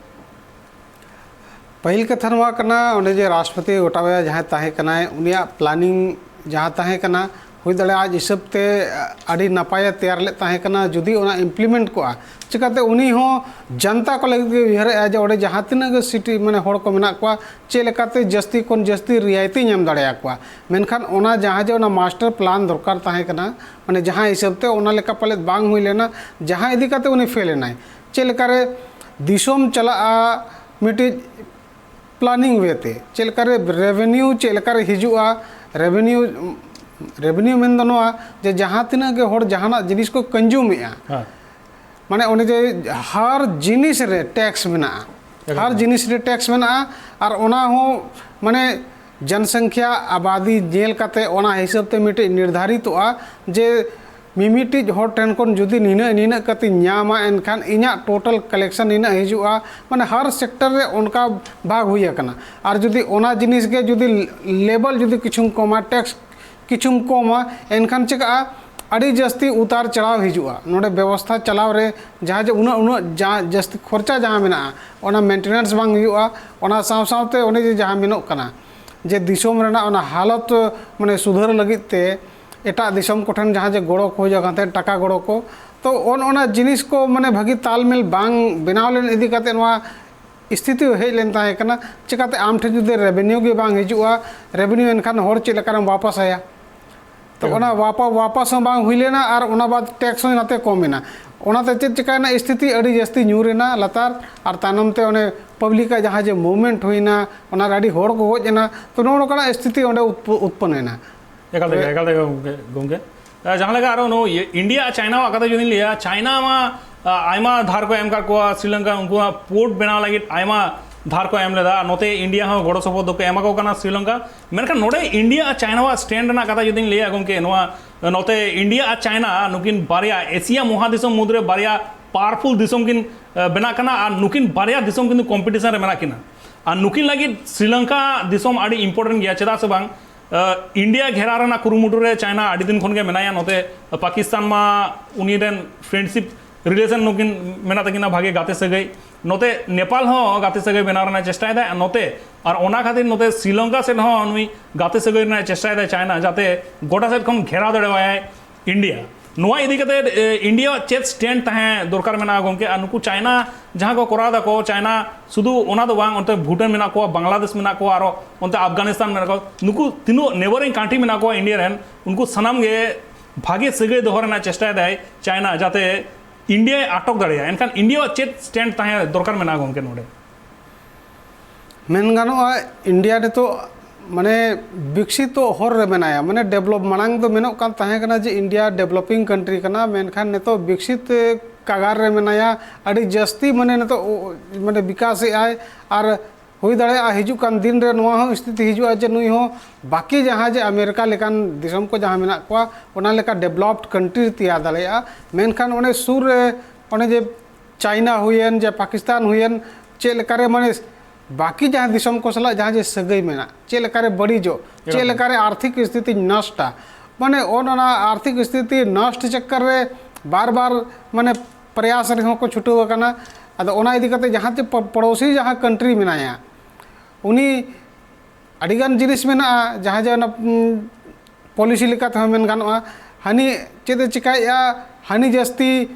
ᱯᱟᱹᱦᱤᱞ ᱠᱟᱛᱷᱟ ᱱᱚᱣᱟ ᱠᱟᱱᱟ, ᱚᱸᱰᱮ ᱡᱮ ᱨᱟᱥᱴᱨᱚᱯᱚᱛᱤ ᱜᱳᱴᱟᱵᱟᱭᱟ ᱡᱟᱦᱟᱸᱭ ᱛᱟᱦᱮᱸ ᱠᱟᱱᱟᱭ, ᱩᱱᱤᱭᱟᱜ ᱯᱞᱟᱱᱤᱝ ᱡᱟᱦᱟᱸ ᱛᱟᱦᱮᱸ ᱠᱟᱱᱟ, ᱦᱩᱭ ᱫᱟᱲᱮᱭᱟᱜᱼᱟ ᱟᱡ ᱦᱤᱥᱟᱹᱵ ᱛᱮ ᱟᱹᱰᱤ ᱱᱟᱯᱟᱭᱮ ᱛᱮᱭᱟᱨ ᱞᱮᱫ ᱛᱟᱦᱮᱸ ᱠᱟᱱᱟ, ᱡᱩᱫᱤ ᱚᱱᱟ ᱤᱢᱯᱞᱤᱢᱮᱱᱴ ᱠᱚᱜᱼᱟ᱾ ᱪᱤᱠᱟᱹᱛᱮ ᱩᱱᱤ ᱦᱚᱸ ᱡᱚᱱᱛᱟ ᱠᱚ ᱞᱟᱹᱜᱤᱫ ᱜᱮ ᱩᱭᱦᱟᱹᱨᱮᱫᱼᱟ ᱡᱮ ᱚᱸᱰᱮ ᱡᱟᱦᱟᱸ ᱛᱤᱱᱟᱹᱜ ᱜᱮ ᱥᱤᱴᱤ, ᱢᱟᱱᱮ, ᱦᱚᱲ ᱠᱚ ᱢᱮᱱᱟᱜ ᱠᱚᱣᱟ, ᱪᱮᱫ ᱞᱮᱠᱟᱛᱮ ᱡᱟᱹᱥᱛᱤ ᱠᱷᱚᱱ ᱡᱟᱹᱥᱛᱤ ᱨᱤᱭᱟᱭᱛᱤ ᱧᱟᱢ ᱫᱟᱲᱮᱭᱟᱠᱚᱣᱟ᱾ ᱢᱮᱱᱠᱷᱟᱱ ᱚᱱᱟ ᱡᱟᱦᱟᱸ ᱡᱮ ᱚᱱᱟ ᱢᱟᱥᱴᱟᱨ ᱯᱞᱟᱱ ᱫᱚᱨᱠᱟᱨ ᱛᱟᱦᱮᱸ ᱠᱟᱱᱟ, ᱢᱟᱱᱮ, ᱡᱟᱦᱟᱸ ᱦᱤᱥᱟᱹᱵ ᱛᱮ ᱚᱱᱟ ᱞᱮᱠᱟ ᱯᱟᱞᱮᱫ ᱵᱟᱝ ᱦᱩᱭ ᱞᱮᱱᱟ, ᱡᱟᱦᱟᱸ ᱤᱫᱤ ᱠᱟᱛᱮ ᱩᱱᱤ ᱯᱷᱮᱞ ᱮᱱᱟᱭ᱾ ᱪᱮᱫ ᱞᱮᱠᱟᱨᱮ ᱫᱤᱥᱚᱢ ᱪᱟᱞᱟᱜᱼᱟ ᱢᱤᱫᱴᱤᱡ ᱯᱞᱟᱱᱤᱝ ᱳᱭᱮ ᱛᱮ, ᱪᱮᱫ ᱞᱮᱠᱟᱨᱮ ᱨᱮᱵᱷᱮᱱᱤᱭᱩ ᱪᱮᱫ ᱞᱮᱠᱟᱨᱮ ᱦᱤᱡᱩᱜᱼᱟ, ᱨᱮᱵᱷᱮᱱᱤᱭᱩ, ᱨᱮᱵᱷᱮᱱᱤᱭᱩ ᱢᱮᱱ ᱫᱚ ᱱᱚᱣᱟ ᱡᱮ ᱡᱟᱦᱟᱸ ᱛᱤᱱᱟᱹᱜ ᱜᱮ ᱦᱚᱲ ᱡᱟᱦᱟᱱᱟᱜ ᱡᱤᱱᱤᱥ ᱠᱚ ᱠᱚᱱᱡᱩᱢᱮᱫᱼᱟ, ᱦᱮᱸ᱾ ᱢᱟᱱᱮ ᱚᱱᱮ ᱡᱮ ᱦᱟᱨ ᱡᱤᱱᱤᱥ ᱨᱮ ᱴᱮᱠᱥ ᱢᱮᱱᱟᱜᱼᱟ, ᱦᱟᱨ ᱮᱠᱫᱚᱢ᱾ ᱡᱤᱱᱤᱥ ᱨᱮ ᱴᱮᱠᱥ ᱢᱮᱱᱟᱜᱼᱟ, ᱟᱨ ᱚᱱᱟ ᱦᱚᱸ, ᱢᱟᱱᱮ, ᱡᱚᱱᱥᱚᱝᱠᱷᱭᱟ ᱟᱵᱟᱫᱤ ᱧᱮᱞ ᱠᱟᱛᱮ ᱚᱱᱟ ᱦᱤᱥᱟᱹᱵ ᱛᱮ ᱢᱤᱫᱴᱤᱡ ᱱᱤᱨᱫᱷᱟᱨᱤᱛᱚᱜᱼᱟ ᱡᱮ ᱢᱤᱢᱤᱫᱴᱤᱡ ᱦᱚᱲ ᱴᱷᱮᱱ ᱠᱷᱚᱱ ᱡᱩᱫᱤ ᱱᱤᱱᱟᱹᱜ, ᱱᱤᱱᱟᱹᱜ ᱠᱟᱛᱮᱧ ᱧᱟᱢᱟ, ᱮᱱᱠᱷᱟᱱ ᱤᱧᱟᱹᱜ ᱴᱳᱴᱟᱞ ᱠᱟᱞᱮᱠᱥᱚᱱ ᱱᱤᱱᱟᱹᱜ ᱦᱤᱡᱩᱜᱼᱟ᱾ ᱢᱟᱱᱮ, ᱦᱟᱨ ᱥᱮᱠᱴᱚᱨ ᱨᱮ ᱚᱱᱠᱟ ᱵᱷᱟᱜᱽ ᱦᱩᱭ ᱟᱠᱟᱱᱟ᱾ ᱟᱨ ᱡᱩᱫᱤ ᱚᱱᱟ ᱡᱤᱱᱤᱥ ᱜᱮ ᱡᱩᱫᱤ ᱞᱮᱵᱮᱞ ᱡᱩᱫᱤ ᱠᱤᱪᱷᱩᱢ ᱠᱚᱢᱟ, ᱴᱮᱠᱥ ᱠᱤᱪᱷᱩᱢ ᱠᱚᱢᱟ, ᱮᱱᱠᱷᱟᱱ ᱪᱤᱠᱟᱹᱜᱼᱟ? ᱟᱹᱰᱤ ᱡᱟᱹᱥᱛᱤ ᱩᱛᱟᱨ ᱪᱟᱲᱟᱣ ᱦᱤᱡᱩᱜᱼᱟ᱾ ᱱᱚᱰᱮ ᱵᱮᱵᱚᱥᱛᱷᱟ ᱪᱟᱞᱟᱣ ᱨᱮ ᱡᱟᱦᱟᱸ ᱡᱮ ᱩᱱᱟᱹᱜ, ᱩᱱᱟᱹᱜ ᱡᱟ-, ᱡᱟᱹᱥᱛᱤ ᱠᱷᱚᱨᱪᱟ ᱡᱟᱦᱟᱸ ᱢᱮᱱᱟᱜᱼᱟ, ᱚᱱᱟ ᱢᱮᱱᱴᱮᱱᱮᱱᱥ ᱵᱟᱝ ᱦᱩᱭᱩᱜᱼᱟ᱾ ᱚᱱᱟ ᱥᱟᱶ ᱥᱟᱶᱛᱮ ᱚᱱᱮ ᱡᱮ ᱡᱟᱦᱟᱸ ᱢᱮᱱᱚᱜ ᱠᱟᱱᱟ ᱡᱮ ᱫᱤᱥᱚᱢ ᱨᱮᱱᱟᱜ ᱚᱱᱟ ᱦᱟᱞᱚᱛ, ᱢᱟᱱᱮ, ᱥᱩᱫᱷᱟᱹᱨ ᱞᱟᱹᱜᱤᱫ ᱛᱮ ᱮᱴᱟᱜ ᱫᱤᱥᱚᱢ ᱠᱚᱴᱷᱮᱱ ᱡᱟᱦᱟᱸ ᱡᱮ ᱜᱚᱲᱚ ᱠᱚ ᱦᱩᱭᱩᱜ ᱠᱟᱱ ᱛᱟᱦᱮᱸᱫ, ᱴᱟᱠᱟ ᱜᱚᱲᱚ ᱠᱚ, ᱛᱚ ᱚᱱ-, ᱚᱱᱟ ᱡᱤᱱᱤᱥ ᱠᱚ, ᱢᱟᱱᱮ, ᱵᱷᱟᱹᱜᱤ ᱛᱟᱞᱢᱮᱞ ᱵᱟᱝ ᱵᱮᱱᱟᱣ ᱞᱮᱱ ᱤᱫᱤ ᱠᱟᱛᱮ ᱱᱚᱣᱟ ᱥᱛᱷᱤᱛᱤ ᱦᱮᱡ ᱞᱮᱱ ᱛᱟᱦᱮᱸ ᱠᱟᱱᱟ᱾ ᱪᱤᱠᱟᱹᱛᱮ ᱟᱢ ᱴᱷᱮᱱ ᱡᱩᱫᱤ ᱨᱮᱵᱷᱮᱱᱤᱭᱩ ᱜᱮ ᱵᱟᱝ ᱦᱤᱡᱩᱜᱼᱟ, ᱨᱮᱵᱷᱮᱱᱤᱭᱩ ᱮᱱᱠᱷᱟᱱ ᱦᱚᱲ ᱪᱮᱫ ᱞᱮᱠᱟᱨᱮᱢ ᱣᱟᱯᱟᱥ ᱟᱭᱟ? ᱛᱚ ᱮᱠᱫᱚᱢ᱾ ᱚᱱᱟ ᱣᱟᱯᱟ-, ᱣᱟᱯᱟᱥ ᱦᱚᱸ ᱵᱟᱝ ᱦᱩᱭ ᱞᱮᱱᱟ ᱟᱨ ᱚᱱᱟ ᱵᱟᱫ ᱴᱮᱠᱥ ᱦᱚᱸ ᱱᱟᱛᱮ ᱠᱚᱢ ᱮᱱᱟ᱾ ᱚᱱᱟᱛᱮ ᱪᱮᱫ ᱪᱤᱠᱟᱹᱭᱮᱱᱟ, ᱥᱛᱷᱤᱛᱤ ᱟᱹᱰᱤ ᱡᱟᱹᱥᱛᱤ ᱧᱩᱨ ᱮᱱᱟ ᱞᱟᱛᱟᱨ, ᱟᱨ ᱛᱟᱭᱱᱚᱢ ᱛᱮ ᱚᱱᱮ ᱯᱟᱵᱽᱞᱤᱠᱟᱜ ᱡᱟᱦᱟᱸ ᱡᱮ ᱢᱩᱵᱷᱢᱮᱱᱴ ᱦᱩᱭᱱᱟ, ᱚᱱᱟᱨᱮ ᱟᱹᱰᱤ ᱦᱚᱲ ᱠᱚ ᱜᱚᱡ ᱮᱱᱟ᱾ ᱛᱚ, ᱱᱚᱜᱼᱚ ᱱᱚᱝᱠᱟᱱᱟᱜ ᱥᱛᱷᱤᱛᱤ ᱚᱸᱰᱮ ᱩᱛᱯᱚ- ᱩᱛᱯᱚᱱᱱᱚ ᱮᱱᱟ᱾ ᱮᱠᱟᱞ ᱛᱮᱜᱮ, ᱮᱠᱟᱞ ᱛᱮᱜᱮ ᱜᱚᱢᱠᱮ, ᱜᱚᱢᱠᱮ᱾ ᱟᱨ ᱡᱟᱦᱟᱸ ᱞᱮᱠᱟ ᱟᱨᱚ ᱱᱚᱜᱼᱚᱭ ᱤᱭᱟᱹ, ᱤᱱᱰᱤᱭᱟ ᱟᱨ ᱪᱟᱭᱱᱟᱣᱟᱜ ᱠᱟᱛᱷᱟ ᱡᱩᱫᱤᱧ ᱞᱟᱹᱭᱟ, ᱪᱟᱭᱱᱟ ᱢᱟ, ᱟ, ᱟᱭᱢᱟ ᱫᱷᱟᱨ ᱠᱚ ᱮᱢ ᱟᱠᱟᱫ ᱠᱚᱣᱟ ᱥᱨᱤᱞᱚᱝᱠᱟ, ᱩᱱᱠᱩᱣᱟᱜ ᱯᱳᱨᱴ ᱵᱮᱱᱟᱣ ᱞᱟᱹᱜᱤᱫ ᱟᱭᱢᱟ ᱫᱷᱟᱨ ᱠᱚ ᱮᱢ ᱞᱮᱫᱟ᱾ ᱟᱨ ᱱᱚᱛᱮ ᱤᱱᱰᱤᱭᱟ ᱦᱚᱸ ᱜᱚᱲᱚ ᱥᱚᱯᱚᱦᱚᱫ ᱫᱚᱠᱚ ᱮᱢᱟ ᱠᱚ ᱠᱟᱱᱟ ᱥᱨᱤᱞᱚᱝᱠᱟ᱾ ᱢᱮᱱᱠᱷᱟᱱ ᱱᱚᱰᱮ ᱤᱱᱰᱤᱭᱟ ᱟᱨ ᱪᱟᱭᱱᱟᱣᱟᱜ ᱥᱴᱮᱱᱰ ᱨᱮᱱᱟᱜ ᱠᱟᱛᱷᱟ ᱡᱩᱫᱤᱧ ᱞᱟᱹᱭᱟ ᱜᱚᱢᱠᱮ, ᱱᱚᱣᱟ ᱱᱚᱛᱮ ᱤᱱᱰᱤᱭᱟ ᱟᱨ ᱪᱟᱭᱱᱟ ᱱᱩᱠᱤᱱ ᱵᱟᱨᱭᱟ ᱮᱥᱤᱭᱟ ᱢᱚᱦᱟ ᱫᱤᱥᱚᱢ ᱢᱩᱫᱽᱨᱮ ᱵᱟᱨᱭᱟ ᱯᱟᱣᱟᱨᱯᱷᱩᱞ ᱫᱤᱥᱚᱢ ᱠᱤᱱ, ᱮ, ᱵᱮᱱᱟᱜ ᱠᱟᱱᱟ᱾ ᱟᱨ ᱱᱩᱠᱤᱱ ᱵᱟᱨᱭᱟ ᱫᱤᱥᱚᱢ ᱠᱤᱱᱛᱩ ᱠᱚᱢᱯᱤᱴᱤᱥᱚᱱ ᱨᱮ ᱢᱮᱱᱟᱜ ᱠᱤᱱᱟ᱾ ᱟᱨ ᱱᱩᱠᱤᱱ ᱞᱟᱹᱜᱤᱫ ᱥᱨᱤᱞᱚᱝᱠᱟ ᱫᱤᱥᱚᱢ ᱟᱹᱰᱤ ᱤᱢᱯᱚᱨᱴᱮᱱᱴ ᱜᱮᱭᱟ, ᱪᱮᱫᱟᱜ ᱥᱮ ᱵᱟᱝ, ᱮ, ᱤᱱᱰᱤᱭᱟ ᱜᱷᱮᱨᱟᱣ ᱨᱮᱱᱟᱜ ᱠᱩᱨᱩᱢᱩᱴᱩ ᱨᱮ ᱪᱟᱭᱱᱟ ᱟᱹᱰᱤ ᱫᱤᱱ ᱠᱷᱚᱱ ᱜᱮ ᱢᱮᱱᱟᱭᱟ᱾ ᱱᱚᱛᱮ ᱯᱟᱠᱤᱥᱛᱟᱱ ᱢᱟ ᱩᱱᱤ ᱨᱮᱱ ᱯᱷᱨᱮᱱᱰᱥᱤᱯ ᱨᱤᱞᱮᱥᱚᱱ ᱱᱩᱠᱤᱱ ᱢᱮᱱᱟᱜ ᱛᱟᱹᱠᱤᱱᱟ, ᱵᱷᱟᱜᱮ ᱜᱟᱛᱮ ᱥᱟᱹᱜᱟᱹᱭ᱾ ᱱᱚᱛᱮ ᱱᱮᱯᱟᱞ ᱦᱚᱸ ᱜᱟᱛᱮ ᱥᱟᱹᱜᱟᱹᱭ ᱵᱮᱱᱟᱣ ᱨᱮᱱᱟᱜ ᱪᱮᱥᱴᱟᱭᱮᱫᱟᱭ᱾ ᱟᱨ ᱱᱚᱛᱮ, ᱟᱨ ᱚᱱᱟ ᱠᱷᱟᱹᱛᱤᱨ ᱱᱚᱛᱮ ᱥᱨᱤᱞᱚᱝᱠᱟ ᱥᱮᱫ ᱦᱚᱸ ᱱᱩᱭ ᱜᱟᱛᱮ ᱥᱟᱹᱜᱟᱹᱭ ᱨᱮᱱᱟᱜ ᱪᱮᱥᱴᱟᱭᱮᱫᱟᱭ ᱪᱟᱭᱱᱟ, ᱡᱟᱛᱮ ᱜᱚᱴᱟ ᱥᱮᱫ ᱠᱷᱚᱱ ᱜᱷᱮᱨᱟᱣ ᱫᱟᱲᱮᱣᱟᱭᱟᱭ ᱤᱱᱰᱤᱭᱟ᱾ ᱱᱚᱣᱟ ᱤᱫᱤ ᱠᱟᱛᱮ, ᱮ, ᱤᱱᱰᱤᱭᱟ ᱪᱮᱫ ᱥᱴᱮᱱᱰ ᱛᱟᱦᱮᱸ ᱫᱚᱨᱠᱟᱨ ᱢᱮᱱᱟᱜᱼᱟ ᱜᱚᱢᱠᱮ? ᱟᱨ ᱱᱩᱠᱩ ᱪᱟᱭᱱᱟ ᱡᱟᱦᱟᱸ ᱠᱚ ᱠᱚᱨᱟᱣ ᱫᱟᱠᱚ, ᱪᱟᱭᱱᱟ ᱥᱩᱫᱷᱩ ᱚᱱᱟ ᱫᱚ ᱵᱟᱝ, ᱚᱱᱛᱮ ᱵᱷᱩᱴᱟᱱ ᱢᱮᱱᱟᱜ ᱠᱚᱣᱟ, ᱵᱟᱝᱞᱟᱫᱮᱥ ᱢᱮᱱᱟᱜ ᱠᱚᱣᱟ, ᱟᱨᱚ ᱚᱱᱛᱮ ᱟᱯᱷᱜᱟᱱᱤᱥᱛᱟᱱ ᱢᱮᱱᱟᱜ ᱠᱚᱣᱟ, ᱱᱩᱠᱩ ᱛᱤᱱᱟᱹᱜ ᱱᱮᱵᱟᱨᱤᱝ ᱠᱟᱱᱴᱨᱤ ᱢᱮᱱᱟᱜ ᱠᱚᱣᱟ ᱤᱱᱰᱤᱭᱟ ᱨᱮᱱ, ᱩᱱᱠᱩ ᱥᱟᱱᱟᱢ ᱜᱮ ᱵᱷᱟᱜᱮ ᱥᱟᱹᱜᱟᱹᱭ ᱫᱚᱦᱚ ᱨᱮᱱᱟᱜ ᱪᱮᱥᱴᱟᱭᱮᱫᱟᱭ ᱪᱟᱭᱱᱟ, ᱡᱟᱛᱮ ᱤᱱᱰᱤᱭᱟᱭ ᱟᱴᱚᱠ ᱫᱟᱲᱮᱭᱟᱜᱼᱟ᱾ ᱮᱱᱠᱷᱟᱱ ᱤᱱᱰᱤᱭᱟᱣᱟᱜ ᱪᱮᱫ ᱥᱴᱮᱱᱰ ᱛᱟᱦᱮᱸ ᱫᱚᱨᱠᱟᱨ ᱢᱮᱱᱟᱜᱼᱟ ᱜᱚᱢᱠᱮ ᱱᱚᱰᱮ? ᱢᱮᱱ ᱜᱟᱱᱚᱜᱼᱟ, ᱤᱱᱰᱤᱭᱟ ᱱᱤᱛᱚᱜ ᱢᱟᱱᱮ ᱵᱤᱠᱥᱤᱛᱚᱜ ᱦᱚᱨ ᱨᱮ ᱢᱮᱱᱟᱭᱟ, ᱢᱟᱱᱮ ᱰᱮᱵᱷᱞᱚᱯ᱾ ᱢᱟᱲᱟᱝ ᱫᱚ ᱢᱮᱱᱚᱜ ᱠᱟᱱ ᱛᱟᱦᱮᱸ ᱠᱟᱱᱟ ᱡᱮ ᱤᱱᱰᱤᱭᱟ ᱰᱮᱵᱷᱞᱚᱯᱤᱝ ᱠᱟᱱᱴᱨᱤ ᱠᱟᱱᱟ, ᱢᱮᱱᱠᱷᱟᱱ ᱱᱤᱛᱚᱜ ᱵᱤᱠᱥᱤᱛ ᱠᱟᱜᱟᱨ ᱨᱮ ᱢᱮᱱᱟᱭᱟ᱾ ᱟᱹᱰᱤ ᱡᱟᱹᱥᱛᱤ ᱢᱟᱱᱮ ᱱᱤᱛᱚᱜ ᱢᱟᱱᱮ ᱵᱤᱠᱟᱥ ᱮᱫ ᱟᱭ᱾ ᱟᱨ ᱦᱩᱭ ᱫᱟᱲᱮᱭᱟᱜᱼᱟ ᱦᱤᱡᱩᱜ ᱠᱟᱱ ᱫᱤᱱ ᱨᱮ ᱱᱚᱣᱟ ᱦᱚᱸ ᱥᱛᱷᱤᱛᱤ ᱦᱤᱡᱩᱜᱼᱟ ᱡᱮ ᱱᱩᱭ ᱦᱚᱸ ᱵᱟᱹᱠᱤ ᱡᱟᱦᱟᱸ ᱡᱮ ᱟᱢᱮᱨᱤᱠᱟ ᱞᱮᱠᱟᱱ ᱫᱤᱥᱚᱢ ᱠᱚ ᱡᱟᱦᱟᱸ ᱢᱮᱱᱟᱜ ᱠᱚᱣᱟ, ᱚᱱᱟ ᱞᱮᱠᱟ ᱰᱮᱵᱷᱞᱚᱯᱰ ᱠᱟᱱᱴᱨᱤ ᱛᱮᱭᱟᱨ ᱫᱟᱲᱮᱭᱟᱜᱼᱟ᱾ ᱢᱮᱱᱠᱷᱟᱱ ᱚᱱᱮ ᱥᱩᱨ ᱨᱮ ᱚᱱᱮ ᱡᱮ ᱪᱟᱭᱱᱟ ᱦᱩᱭᱮᱱ, ᱡᱮ ᱯᱟᱠᱤᱥᱛᱟᱱ ᱦᱩᱭᱮᱱ, ᱪᱮᱫ ᱞᱮᱠᱟᱨᱮ ᱢᱟᱱᱮ ᱵᱟᱹᱠᱤ ᱡᱟᱦᱟᱸ ᱫᱤᱥᱚᱢ ᱠᱚ ᱥᱟᱞᱟᱜ ᱡᱟᱦᱟᱸ ᱡᱮ ᱥᱟᱹᱜᱟᱹᱭ ᱢᱮᱱᱟᱜ, ᱪᱮᱫ ᱞᱮᱠᱟᱨᱮ ᱵᱟᱹᱲᱤᱡᱚᱜ, ᱪᱮᱫ ᱮᱠᱫᱚᱢ᱾ ᱞᱮᱠᱟᱨᱮ ᱟᱨᱛᱷᱤᱠ ᱥᱛᱷᱤᱛᱤ ᱱᱚᱥᱴᱟ, ᱢᱟᱱᱮ ᱚᱱ ᱚᱱᱟ ᱟᱨᱛᱷᱤᱠ ᱥᱛᱷᱤᱛᱤ ᱱᱚᱥᱴ ᱪᱚᱠᱠᱚᱨ ᱨᱮ ᱵᱟᱨ ᱵᱟᱨ ᱢᱟᱱᱮ ᱯᱨᱚᱭᱟᱥ ᱨᱮᱦᱚᱸ ᱠᱚ ᱪᱷᱩᱴᱟᱹᱣ ᱟᱠᱟᱱᱟ᱾ ᱟᱫᱚ ᱚᱱᱟ ᱤᱫᱤ ᱠᱟᱛᱮ ᱡᱟᱦᱟᱸ ᱪᱮ ᱯᱚ- ᱯᱚᱲᱚᱥᱤ ᱡᱟᱦᱟᱸ ᱠᱟᱱᱴᱨᱤ ᱢᱮᱱᱟᱭᱟ, ᱩᱱᱤ ᱟᱹᱰᱤᱜᱟᱱ ᱡᱤᱱᱤᱥ ᱢᱮᱱᱟᱜᱼᱟ ᱡᱟᱦᱟᱸ ᱡᱮ ᱚᱱᱟ ᱯᱚᱞᱤᱥᱤ ᱞᱮᱠᱟ ᱛᱮᱦᱚᱸ ᱢᱮᱱ ᱜᱟᱱᱚᱜᱼᱟ᱾ ᱦᱟᱹᱱᱤ ᱪᱮᱫ ᱮ ᱪᱤᱠᱟᱹᱭᱮᱫᱼᱟ, ᱦᱟᱹᱱᱤ ᱡᱟᱹᱥᱛᱤ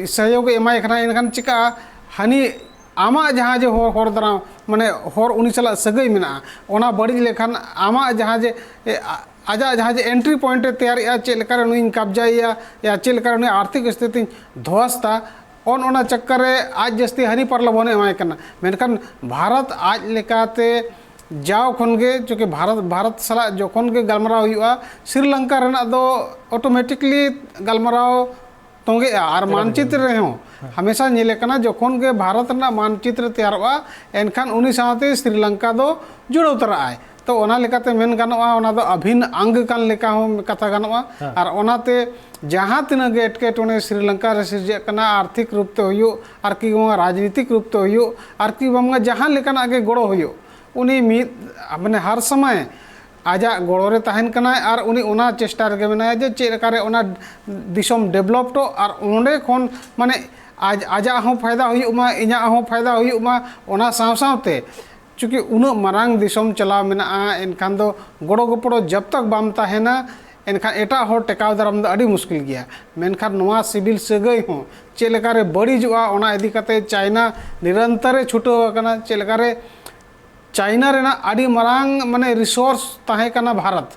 ᱥᱚᱦᱭᱳᱜᱽ ᱮ ᱮᱢᱟᱭ ᱠᱟᱱᱟ, ᱮᱱᱠᱷᱟᱱ ᱪᱤᱠᱟᱹᱜᱼᱟ, ᱦᱟᱹᱱᱤ ᱟᱢᱟᱜ ᱡᱟᱦᱟᱸ ᱡᱮ ᱦᱚᱨ ᱦᱚᱨ ᱫᱟᱨᱟᱢ, ᱢᱟᱱᱮ ᱦᱚᱨ ᱩᱱᱤ ᱥᱟᱞᱟᱜ ᱥᱟᱹᱜᱟᱹᱭ ᱢᱮᱱᱟᱜᱼᱟ, ᱚᱱᱟ ᱵᱟᱹᱲᱤᱡ ᱞᱮᱠᱷᱟᱱ ᱟᱢᱟᱜ ᱡᱟᱦᱟᱸ ᱡᱮ ᱮ, ᱟ- ᱟᱡᱟᱜ ᱡᱟᱦᱟᱸ ᱡᱮ entry point ᱮ ᱛᱮᱭᱟᱨᱮᱜᱼᱟ, ᱪᱮᱫ ᱞᱮᱠᱟᱨᱮ ᱱᱩᱭᱤᱧ ᱠᱟᱵᱽᱡᱟᱭᱮᱭᱟ, ᱭᱟ ᱪᱮᱫ ᱞᱮᱠᱟᱨᱮ ᱩᱱᱤ ᱟᱨᱛᱷᱤᱠ ᱥᱛᱷᱤᱛᱤᱧ ᱫᱷᱚᱥᱛᱟ, ᱚᱱ ᱚᱱᱟ ᱪᱟᱠᱠᱟᱨ ᱨᱮ ᱟᱡ ᱡᱟᱹᱥᱛᱤ ᱦᱟᱹᱱᱤ ᱯᱟᱨᱞᱚᱵᱚᱱ ᱮ ᱮᱢᱟᱭ ᱠᱟᱱᱟ᱾ ᱢᱮᱱᱠᱷᱟᱱ ᱵᱷᱟᱨᱚᱛ ᱟᱡ ᱞᱮᱠᱟᱛᱮ ᱡᱟᱣ ᱠᱷᱚᱱ ᱜᱮ, ᱪᱩᱸᱠᱤ ᱵᱷᱟᱨᱚᱛ, ᱵᱷᱟᱨᱚᱛ ᱥᱟᱞᱟᱜ ᱡᱚᱠᱷᱚᱱ ᱜᱮ ᱜᱟᱞᱢᱟᱨᱟᱣ ᱦᱩᱭᱩᱜᱼᱟ, ᱥᱨᱤᱞᱚᱝᱠᱟ ᱨᱮᱱᱟᱜ ᱫᱚ automatically ᱜᱟᱞᱢᱟᱨᱟᱣ ᱛᱚᱸᱜᱮᱜᱼᱟ᱾ ᱟᱨ ᱢᱟᱱᱪᱤᱛᱨᱚ ᱨᱮᱦᱚᱸ ᱦᱟᱢᱮᱥᱟ ᱧᱮᱞ ᱟᱠᱟᱱᱟ, ᱡᱚᱠᱷᱚᱱ ᱜᱮ ᱵᱷᱟᱨᱚᱛ ᱨᱮᱱᱟᱜ ᱢᱟᱱᱪᱤᱛᱨᱚ ᱛᱮᱭᱟᱨᱚᱜᱼᱟ, ᱮᱱᱠᱷᱟᱱ ᱩᱱᱤ ᱥᱟᱶᱛᱮ ᱥᱨᱤᱞᱚᱝᱠᱟ ᱫᱚ ᱡᱩᱲᱟᱹᱣ ᱛᱚᱨᱟᱜᱼᱟᱭ᱾ ᱛᱚ, ᱚᱱᱟ ᱞᱮᱠᱟᱛᱮ ᱢᱮᱱ ᱜᱟᱱᱚᱜᱼᱟ, ᱚᱱᱟ ᱫᱚ ᱟᱵᱷᱤᱱ ᱟᱝᱜ ᱠᱟᱱ ᱞᱮᱠᱟ ᱦᱚᱸ ᱠᱟᱛᱷᱟ ᱜᱟᱱᱚᱜᱼᱟ᱾ ᱦᱮᱸ᱾ ᱟᱨ ᱚᱱᱟᱛᱮ ᱡᱟᱦᱟᱸ ᱛᱤᱱᱟᱹᱜ ᱜᱮ ᱮᱴᱠᱮᱴᱚᱬᱮ ᱥᱨᱤᱞᱚᱝᱠᱟ ᱨᱮ ᱥᱤᱨᱡᱟᱹᱜ ᱠᱟᱱᱟ, ᱟᱨᱛᱷᱤᱠ ᱨᱩᱯ ᱛᱮ ᱦᱩᱭᱩᱜ, ᱟᱨ ᱠᱤ ᱵᱟᱝ ᱨᱟᱡᱽᱱᱤᱛᱤᱠ ᱨᱩᱯ ᱛᱮ ᱦᱩᱭᱩᱜ, ᱟᱨ ᱠᱤ ᱵᱟᱝ ᱡᱟᱦᱟᱸ ᱞᱮᱠᱟᱱᱟᱜ ᱜᱮ ᱜᱚᱲᱚ ᱦᱩᱭᱩᱜ, ᱩᱱᱤ ᱢᱤᱫ, ᱢᱟᱱᱮ, ᱦᱟᱨ ᱥᱚᱢᱚᱭ ᱟᱡᱟᱜ ᱜᱚᱲᱚ ᱨᱮ ᱛᱟᱦᱮᱱ ᱠᱟᱱᱟᱭ ᱟᱨ ᱩᱱᱤ ᱚᱱᱟ ᱪᱮᱥᱴᱟ ᱨᱮᱜᱮ ᱢᱮᱱᱟᱭᱟ ᱡᱮ ᱪᱮᱫ ᱞᱮᱠᱟᱨᱮ ᱚᱱᱟ ᱫᱤᱥᱚᱢ develop ᱚᱜ ᱟᱨ ᱚᱸᱰᱮ ᱠᱷᱚᱱ, ᱢᱟᱱᱮ, ᱟᱡ, ᱟᱡᱟᱜ ᱦᱚᱸ ᱯᱷᱟᱭᱫᱟ ᱦᱩᱭᱩᱜ ᱢᱟ, ᱤᱧᱟᱹᱜ ᱦᱚᱸ ᱯᱷᱟᱭᱫᱟ ᱦᱩᱭᱩᱜ ᱢᱟ᱾ ᱚᱱᱟ ᱥᱟᱶ ᱥᱟᱶᱛᱮ ᱪᱩᱸᱠᱤ ᱩᱱᱟᱹᱜ ᱢᱟᱨᱟᱝ ᱫᱤᱥᱚᱢ ᱪᱟᱞᱟᱣ ᱢᱮᱱᱟᱜᱼᱟ, ᱮᱱᱠᱷᱟᱱ ᱫᱚ ᱜᱚᱲᱚ ᱜᱚᱯᱚᱲᱚ ᱡᱟᱵ ᱛᱟᱠ ᱵᱟᱢ ᱛᱟᱦᱮᱱᱟ, ᱮᱱᱠᱷᱟᱱ ᱮᱴᱟᱜ ᱦᱚᱲ ᱴᱮᱠᱟᱣ ᱫᱟᱨᱟᱢ ᱫᱚ ᱟᱹᱰᱤ ᱢᱩᱥᱠᱤᱞ ᱜᱮᱭᱟ᱾ ᱢᱮᱱᱠᱷᱟᱱ ᱱᱚᱣᱟ ᱥᱤᱵᱤᱞ ᱥᱟᱹᱜᱟᱹᱭ ᱦᱚᱸ ᱪᱮᱫ ᱞᱮᱠᱟᱨᱮ ᱵᱟᱹᱲᱤᱡᱚᱜᱼᱟ, ᱚᱱᱟ ᱤᱫᱤ ᱠᱟᱛᱮ ᱪᱟᱭᱱᱟ ᱱᱤᱨᱚᱱᱛᱚᱨ ᱮ ᱪᱷᱩᱴᱟᱹᱣ ᱟᱠᱟᱱᱟ᱾ ᱪᱮᱫ ᱞᱮᱠᱟᱨᱮ ᱪᱟᱭᱱᱟ ᱨᱮᱱᱟᱜ ᱟᱹᱰᱤ ᱢᱟᱨᱟᱝ, ᱢᱟᱱᱮ, resource ᱛᱟᱦᱮᱸ ᱠᱟᱱᱟ ᱵᱷᱟᱨᱚᱛ᱾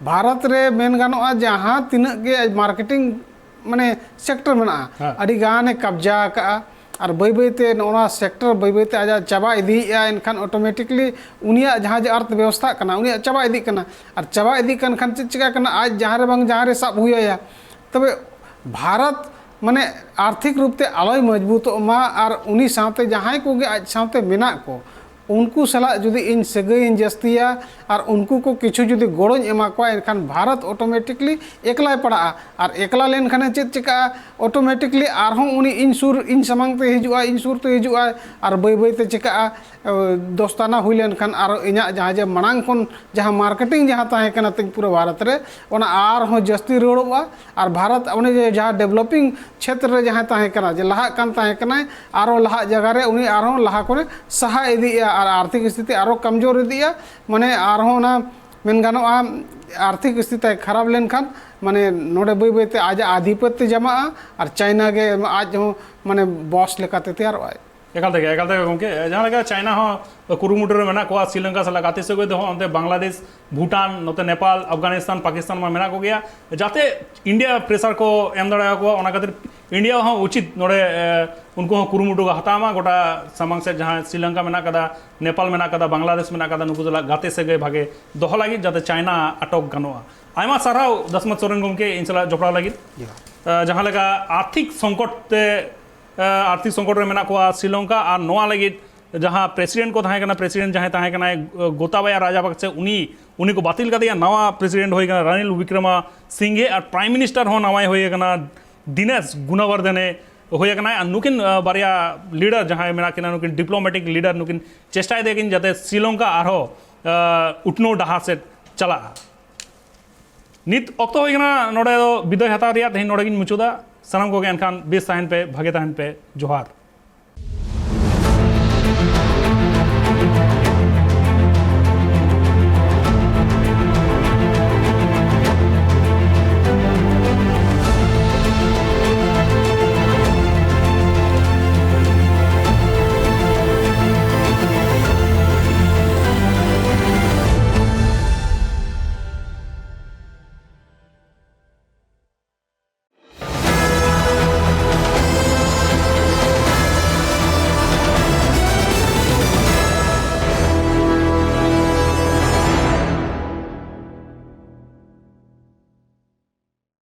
ᱵᱷᱟᱨᱚᱛ ᱨᱮ ᱢᱮᱱ ᱜᱟᱱᱚᱜᱼᱟ, ᱡᱟᱦᱟᱸ ᱛᱤᱱᱟᱹᱜ ᱜᱮ marketing, ᱢᱟᱱᱮ, sector ᱢᱮᱱᱟᱜᱼᱟ, ᱦᱮᱸ᱾ ᱟᱹᱰᱤ ᱜᱟᱱᱮ ᱠᱟᱵᱽᱡᱟ ᱟᱠᱟᱫᱼᱟ᱾ ᱟᱨ ᱵᱟᱹᱭ ᱵᱟᱹᱭ ᱛᱮ ᱱᱚᱜᱼᱚ ᱱᱚᱣᱟ sector ᱵᱟᱹᱭ ᱵᱟᱹᱭ ᱛᱮ ᱟᱡᱟᱜ ᱪᱟᱵᱟ ᱤᱫᱤᱭᱮᱫᱼᱟ, ᱮᱱᱠᱷᱟᱱ automatically ᱩᱱᱤᱭᱟᱜ ᱡᱟᱦᱟᱸ ᱡᱮ ᱚᱨᱛᱷ ᱵᱮᱵᱚᱥᱛᱷᱟᱜ ᱠᱟᱱᱟ, ᱩᱱᱤᱭᱟᱜ ᱪᱟᱵᱟ ᱤᱫᱤᱜ ᱠᱟᱱᱟ᱾ ᱟᱨ ᱪᱟᱵᱟ ᱤᱫᱤᱜ ᱠᱟᱱ ᱠᱷᱟᱱ ᱪᱮᱫ ᱪᱤᱠᱟᱹᱜ ᱠᱟᱱᱟ? ᱟᱡ ᱡᱟᱦᱟᱸ ᱨᱮ ᱵᱟᱝ ᱡᱟᱦᱟᱸ ᱨᱮ ᱥᱟᱵ ᱦᱩᱭ ᱟᱭᱟ᱾ ᱛᱚᱵᱮ ᱵᱷᱟᱨᱚᱛ, ᱢᱟᱱᱮ, ᱟᱨᱛᱷᱤᱠ ᱨᱩᱯ ᱛᱮ ᱟᱞᱚᱭ ᱢᱚᱡᱽᱵᱩᱛᱚᱜ ᱢᱟ ᱟᱨ ᱩᱱᱤ ᱥᱟᱶᱛᱮ ᱡᱟᱦᱟᱸᱭ ᱠᱚᱜᱮ ᱟᱡ ᱥᱟᱶᱛᱮ ᱢᱮᱱᱟᱜ ᱠᱚ, ᱩᱱᱠᱩ ᱥᱟᱞᱟᱜ ᱡᱩᱫᱤ ᱤᱧ ᱥᱟᱹᱜᱟᱹᱭ ᱤᱧ ᱡᱟᱹᱥᱛᱤᱭᱟ ᱟᱨ ᱩᱱᱠᱩ ᱠᱚ ᱠᱤᱪᱷᱩ ᱡᱩᱫᱤ ᱜᱚᱲᱚᱧ ᱮᱢᱟ ᱠᱚᱣᱟ, ᱮᱱᱠᱷᱟᱱ ᱵᱷᱟᱨᱚᱛ automatically ᱮᱠᱞᱟᱭ ᱯᱟᱲᱟᱜᱼᱟ᱾ ᱟᱨ ᱮᱠᱞᱟ ᱞᱮᱱᱠᱷᱟᱱᱮ ᱪᱮᱫ ᱪᱤᱠᱟᱹᱜᱼᱟ? Automatically ᱟᱨᱦᱚᱸ ᱩᱱᱤ ᱤᱧ ᱥᱩᱨ, ᱤᱧ ᱥᱟᱢᱟᱝ ᱛᱮ ᱦᱤᱡᱩᱜᱼᱟ, ᱤᱧ ᱥᱩᱨ ᱛᱮ ᱦᱤᱡᱩᱜᱼᱟ᱾ ᱟᱨ ᱵᱟᱹᱭ ᱵᱟᱹᱭ ᱛᱮ ᱪᱤᱠᱟᱹᱜᱼᱟ? ᱮ, ᱫᱚᱥᱛᱟᱱᱟ ᱦᱩᱭ ᱞᱮᱱᱠᱷᱟᱱ ᱟᱨ ᱤᱧᱟᱹᱜ ᱡᱟᱦᱟᱸ ᱡᱮ ᱢᱟᱲᱟᱝ ᱠᱷᱚᱱ ᱡᱟᱦᱟᱸ marketing ᱡᱟᱦᱟᱸ ᱛᱟᱦᱮᱸ ᱠᱟᱱᱟ ᱛᱤᱧ ᱯᱩᱨᱟᱹ ᱵᱷᱟᱨᱚᱛ ᱨᱮ, ᱚᱱᱟ ᱟᱨᱦᱚᱸ ᱡᱟᱹᱥᱛᱤ ᱨᱩᱣᱟᱹᱲᱚᱜᱼᱟ᱾ ᱟᱨ ᱵᱷᱟᱨᱚᱛ ᱚᱱᱮ ᱡᱮ ᱡᱟᱦᱟᱸ developing ᱠᱷᱮᱛᱨᱚ ᱨᱮ ᱡᱟᱦᱟᱸᱭ ᱛᱟᱦᱮᱸ ᱠᱟᱱᱟ, ᱡᱮ ᱞᱟᱦᱟᱜ ᱠᱟᱱ ᱛᱟᱦᱮᱸ ᱠᱟᱱᱟᱭ, ᱟᱨᱦᱚᱸ ᱞᱟᱦᱟᱜ ᱡᱟᱭᱜᱟ ᱨᱮ ᱩᱱᱤ ᱟᱨᱦᱚᱸ ᱞᱟᱦᱟ ᱠᱷᱚᱱᱮ ᱥᱟᱦᱟ ᱤᱫᱤᱜᱼᱟ ᱟᱨ ᱟᱨᱛᱷᱤᱠ ᱥᱛᱷᱤᱛᱤ ᱟᱨᱦᱚᱸ ᱠᱚᱢᱡᱳᱨ ᱤᱫᱤᱜᱼᱟ᱾ ᱢᱟᱱᱮ, ᱟᱨᱦᱚᱸ ᱚᱱᱟ ᱢᱮᱱ ᱜᱟᱱᱚᱜᱼᱟ, ᱟᱨᱛᱷᱤᱠ ᱥᱛᱷᱤᱛᱤ ᱠᱷᱟᱨᱟᱯ ᱞᱮᱱᱠᱷᱟᱱ, ᱢᱟᱱᱮ, ᱱᱚᱰᱮ ᱵᱟᱹᱭ ᱵᱟᱹᱭ ᱛᱮ ᱟᱡᱟᱜ ᱟᱫᱷᱤᱯᱚᱛᱛᱚ ᱡᱟᱢᱟᱜᱼᱟ ᱟᱨ ᱪᱟᱭᱱᱟ ᱜᱮ ᱟᱡ ᱦᱚᱸ, ᱢᱟᱱᱮ, boss ᱞᱮᱠᱟᱛᱮ ᱛᱮᱭᱟᱨᱚᱜᱼᱟᱭ᱾ ᱮᱠᱟᱞ ᱛᱮᱜᱮ, ᱮᱠᱟᱞ ᱛᱮᱜᱮ ᱜᱚᱢᱠᱮ, ᱡᱟᱦᱟᱸ ᱞᱮᱠᱟ ᱪᱟᱭᱱᱟ ᱦᱚᱸ ᱠᱩᱨᱩᱢᱩᱴᱩ ᱨᱮ ᱢᱮᱱᱟᱜ ᱠᱚᱣᱟ ᱥᱨᱤᱞᱚᱝᱠᱟ ᱥᱟᱞᱟᱜ ᱜᱟᱛᱮ ᱥᱟᱹᱜᱟᱹᱭ ᱫᱚᱦᱚ, ᱚᱱᱛᱮ ᱵᱟᱝᱞᱟᱫᱮᱥ, ᱵᱷᱩᱴᱟᱱ, ᱱᱚᱛᱮ ᱱᱮᱯᱟᱞ, ᱟᱯᱷᱜᱟᱱᱤᱥᱛᱟᱱ, ᱯᱟᱠᱤᱥᱛᱟᱱ ᱢᱟ ᱢᱮᱱᱟᱜ ᱠᱚᱜᱮᱭᱟ, ᱡᱟᱛᱮ ᱤᱱᱰᱤᱭᱟ ᱯᱨᱮᱥᱟᱨ ᱠᱚ ᱮᱢ ᱫᱟᱲᱮᱭᱟᱠᱚᱣᱟ᱾ ᱚᱱᱟ ᱠᱷᱟᱹᱛᱤᱨ ᱤᱱᱰᱤᱭᱟ ᱦᱚᱸ ᱩᱪᱤᱛ ᱱᱚᱰᱮ ᱮ, ᱩᱱᱠᱩ ᱦᱚᱸ ᱠᱩᱨᱩᱢᱩᱴᱩ ᱠᱚ ᱦᱟᱛᱟᱣ ᱢᱟ, ᱜᱚᱴᱟ ᱥᱟᱢᱟᱝ ᱥᱮᱫ ᱡᱟᱦᱟᱸ ᱥᱨᱤᱞᱚᱝᱠᱟ ᱢᱮᱱᱟᱜ ᱠᱟᱫᱟ, ᱱᱮᱯᱟᱞ ᱢᱮᱱᱟᱜ ᱠᱟᱫᱟ, ᱵᱟᱝᱞᱟᱫᱮᱥ ᱢᱮᱱᱟᱜ ᱠᱟᱫᱟ, ᱱᱩᱠᱩ ᱥᱟᱞᱟᱜ ᱜᱟᱛᱮ ᱥᱟᱹᱜᱟᱹᱭ ᱵᱷᱟᱜᱮ ᱫᱚᱦᱚ ᱞᱟᱹᱜᱤᱫ, ᱡᱟᱛᱮ ᱪᱟᱭᱱᱟ ᱟᱴᱚᱠ ᱜᱟᱱᱚᱜᱼᱟ᱾ ᱟᱭᱢᱟ ᱥᱟᱨᱦᱟᱣ ᱫᱟᱥᱢᱟᱛ ᱥᱚᱨᱮᱱ ᱜᱚᱢᱠᱮ, ᱤᱧ ᱥᱟᱞᱟᱜ ᱡᱚᱯᱲᱟᱣ ᱞᱟᱹᱜᱤᱫ᱾ ᱮ, ᱡᱟᱦᱟᱸ ᱞᱮᱠᱟ ᱟᱨᱛᱷᱤᱠ ᱥᱚᱝᱠᱚᱴ ᱛᱮ, ᱮ, ᱟᱨᱛᱷᱤᱠ ᱥᱚᱝᱠᱚᱴ ᱨᱮ ᱢᱮᱱᱟᱜ ᱠᱚᱣᱟ ᱥᱨᱤᱞᱚᱝᱠᱟ, ᱟᱨ ᱱᱚᱣᱟ ᱞᱟᱹᱜᱤᱫ ᱡᱟᱦᱟᱸ ᱯᱨᱮᱥᱤᱰᱮᱱᱴ ᱠᱚ ᱛᱟᱦᱮᱸ ᱠᱟᱱᱟ, ᱯᱨᱮᱥᱤᱰᱮᱱᱴ ᱡᱟᱦᱟᱸᱭ ᱛᱟᱦᱮᱸ ᱠᱟᱱᱟᱭ, ᱮ, ᱜᱳᱛᱟᱵᱟᱭᱟ ᱨᱟᱡᱟᱯᱟᱠᱥᱮ, ᱩᱱᱤ, ᱩᱱᱤ ᱠᱚ ᱵᱟᱹᱛᱤᱞ ᱠᱟᱫᱮᱭᱟ, ᱱᱟᱣᱟ ᱯᱨᱮᱥᱤᱰᱮᱱᱴ ᱦᱩᱭ ᱠᱟᱱᱟ ᱨᱟᱱᱤᱞ ᱣᱤᱠᱨᱚᱢᱟ ᱥᱤᱝᱜᱷᱮ, ᱟᱨ ᱯᱨᱟᱭᱤᱢ ᱢᱤᱱᱤᱥᱴᱟᱨ ᱦᱚᱸ ᱱᱟᱣᱟᱭ ᱦᱩᱭ ᱠᱟᱱᱟ, ᱫᱤᱱᱮᱥ ᱜᱩᱱᱟᱵᱟᱨᱫᱷᱚᱱᱮ ᱦᱩᱭ ᱠᱟᱱᱟᱭ᱾ ᱟᱨ ᱱᱩᱠᱤᱱ, ᱟ, ᱵᱟᱨᱭᱟ ᱞᱤᱰᱟᱨ ᱡᱟᱦᱟᱸᱭ ᱢᱮᱱᱟᱜ ᱠᱤᱱᱟ, ᱱᱩᱠᱤᱱ ᱰᱤᱯᱞᱚᱢᱮᱴᱤᱠ ᱞᱤᱰᱟᱨ, ᱱᱩᱠᱤᱱ ᱪᱮᱥᱴᱟᱭ ᱫᱟᱠᱤᱱ ᱡᱟᱛᱮ ᱥᱨᱤᱞᱚᱝᱠᱟ ᱟᱨᱦᱚᱸ, ᱟ, ᱩᱛᱱᱟᱹᱣ ᱰᱟᱦᱟᱨ ᱥᱮᱫ ᱪᱟᱞᱟᱜᱼᱟ᱾ ᱱᱤᱛ ᱚᱠᱛᱚ ᱦᱩᱭ ᱠᱟᱱᱟ ᱱᱚᱰᱮ ᱫᱚ ᱵᱤᱫᱟᱹᱭ ᱦᱟᱛᱟᱣ ᱨᱮᱭᱟᱜ᱾ ᱛᱮᱦᱮᱧ ᱱᱚᱰᱮ ᱜᱤᱧ ᱢᱩᱪᱟᱹᱫᱟ᱾ ᱥᱟᱱᱟᱢ ᱠᱚᱜᱮ ᱮᱱᱠᱷᱟᱱ ᱵᱮᱥ ᱛᱟᱦᱮᱱ ᱯᱮ, ᱵᱷᱟᱜᱮ ᱛᱟᱦᱮᱱ ᱯᱮ᱾ ᱡᱚᱦᱟᱨ᱾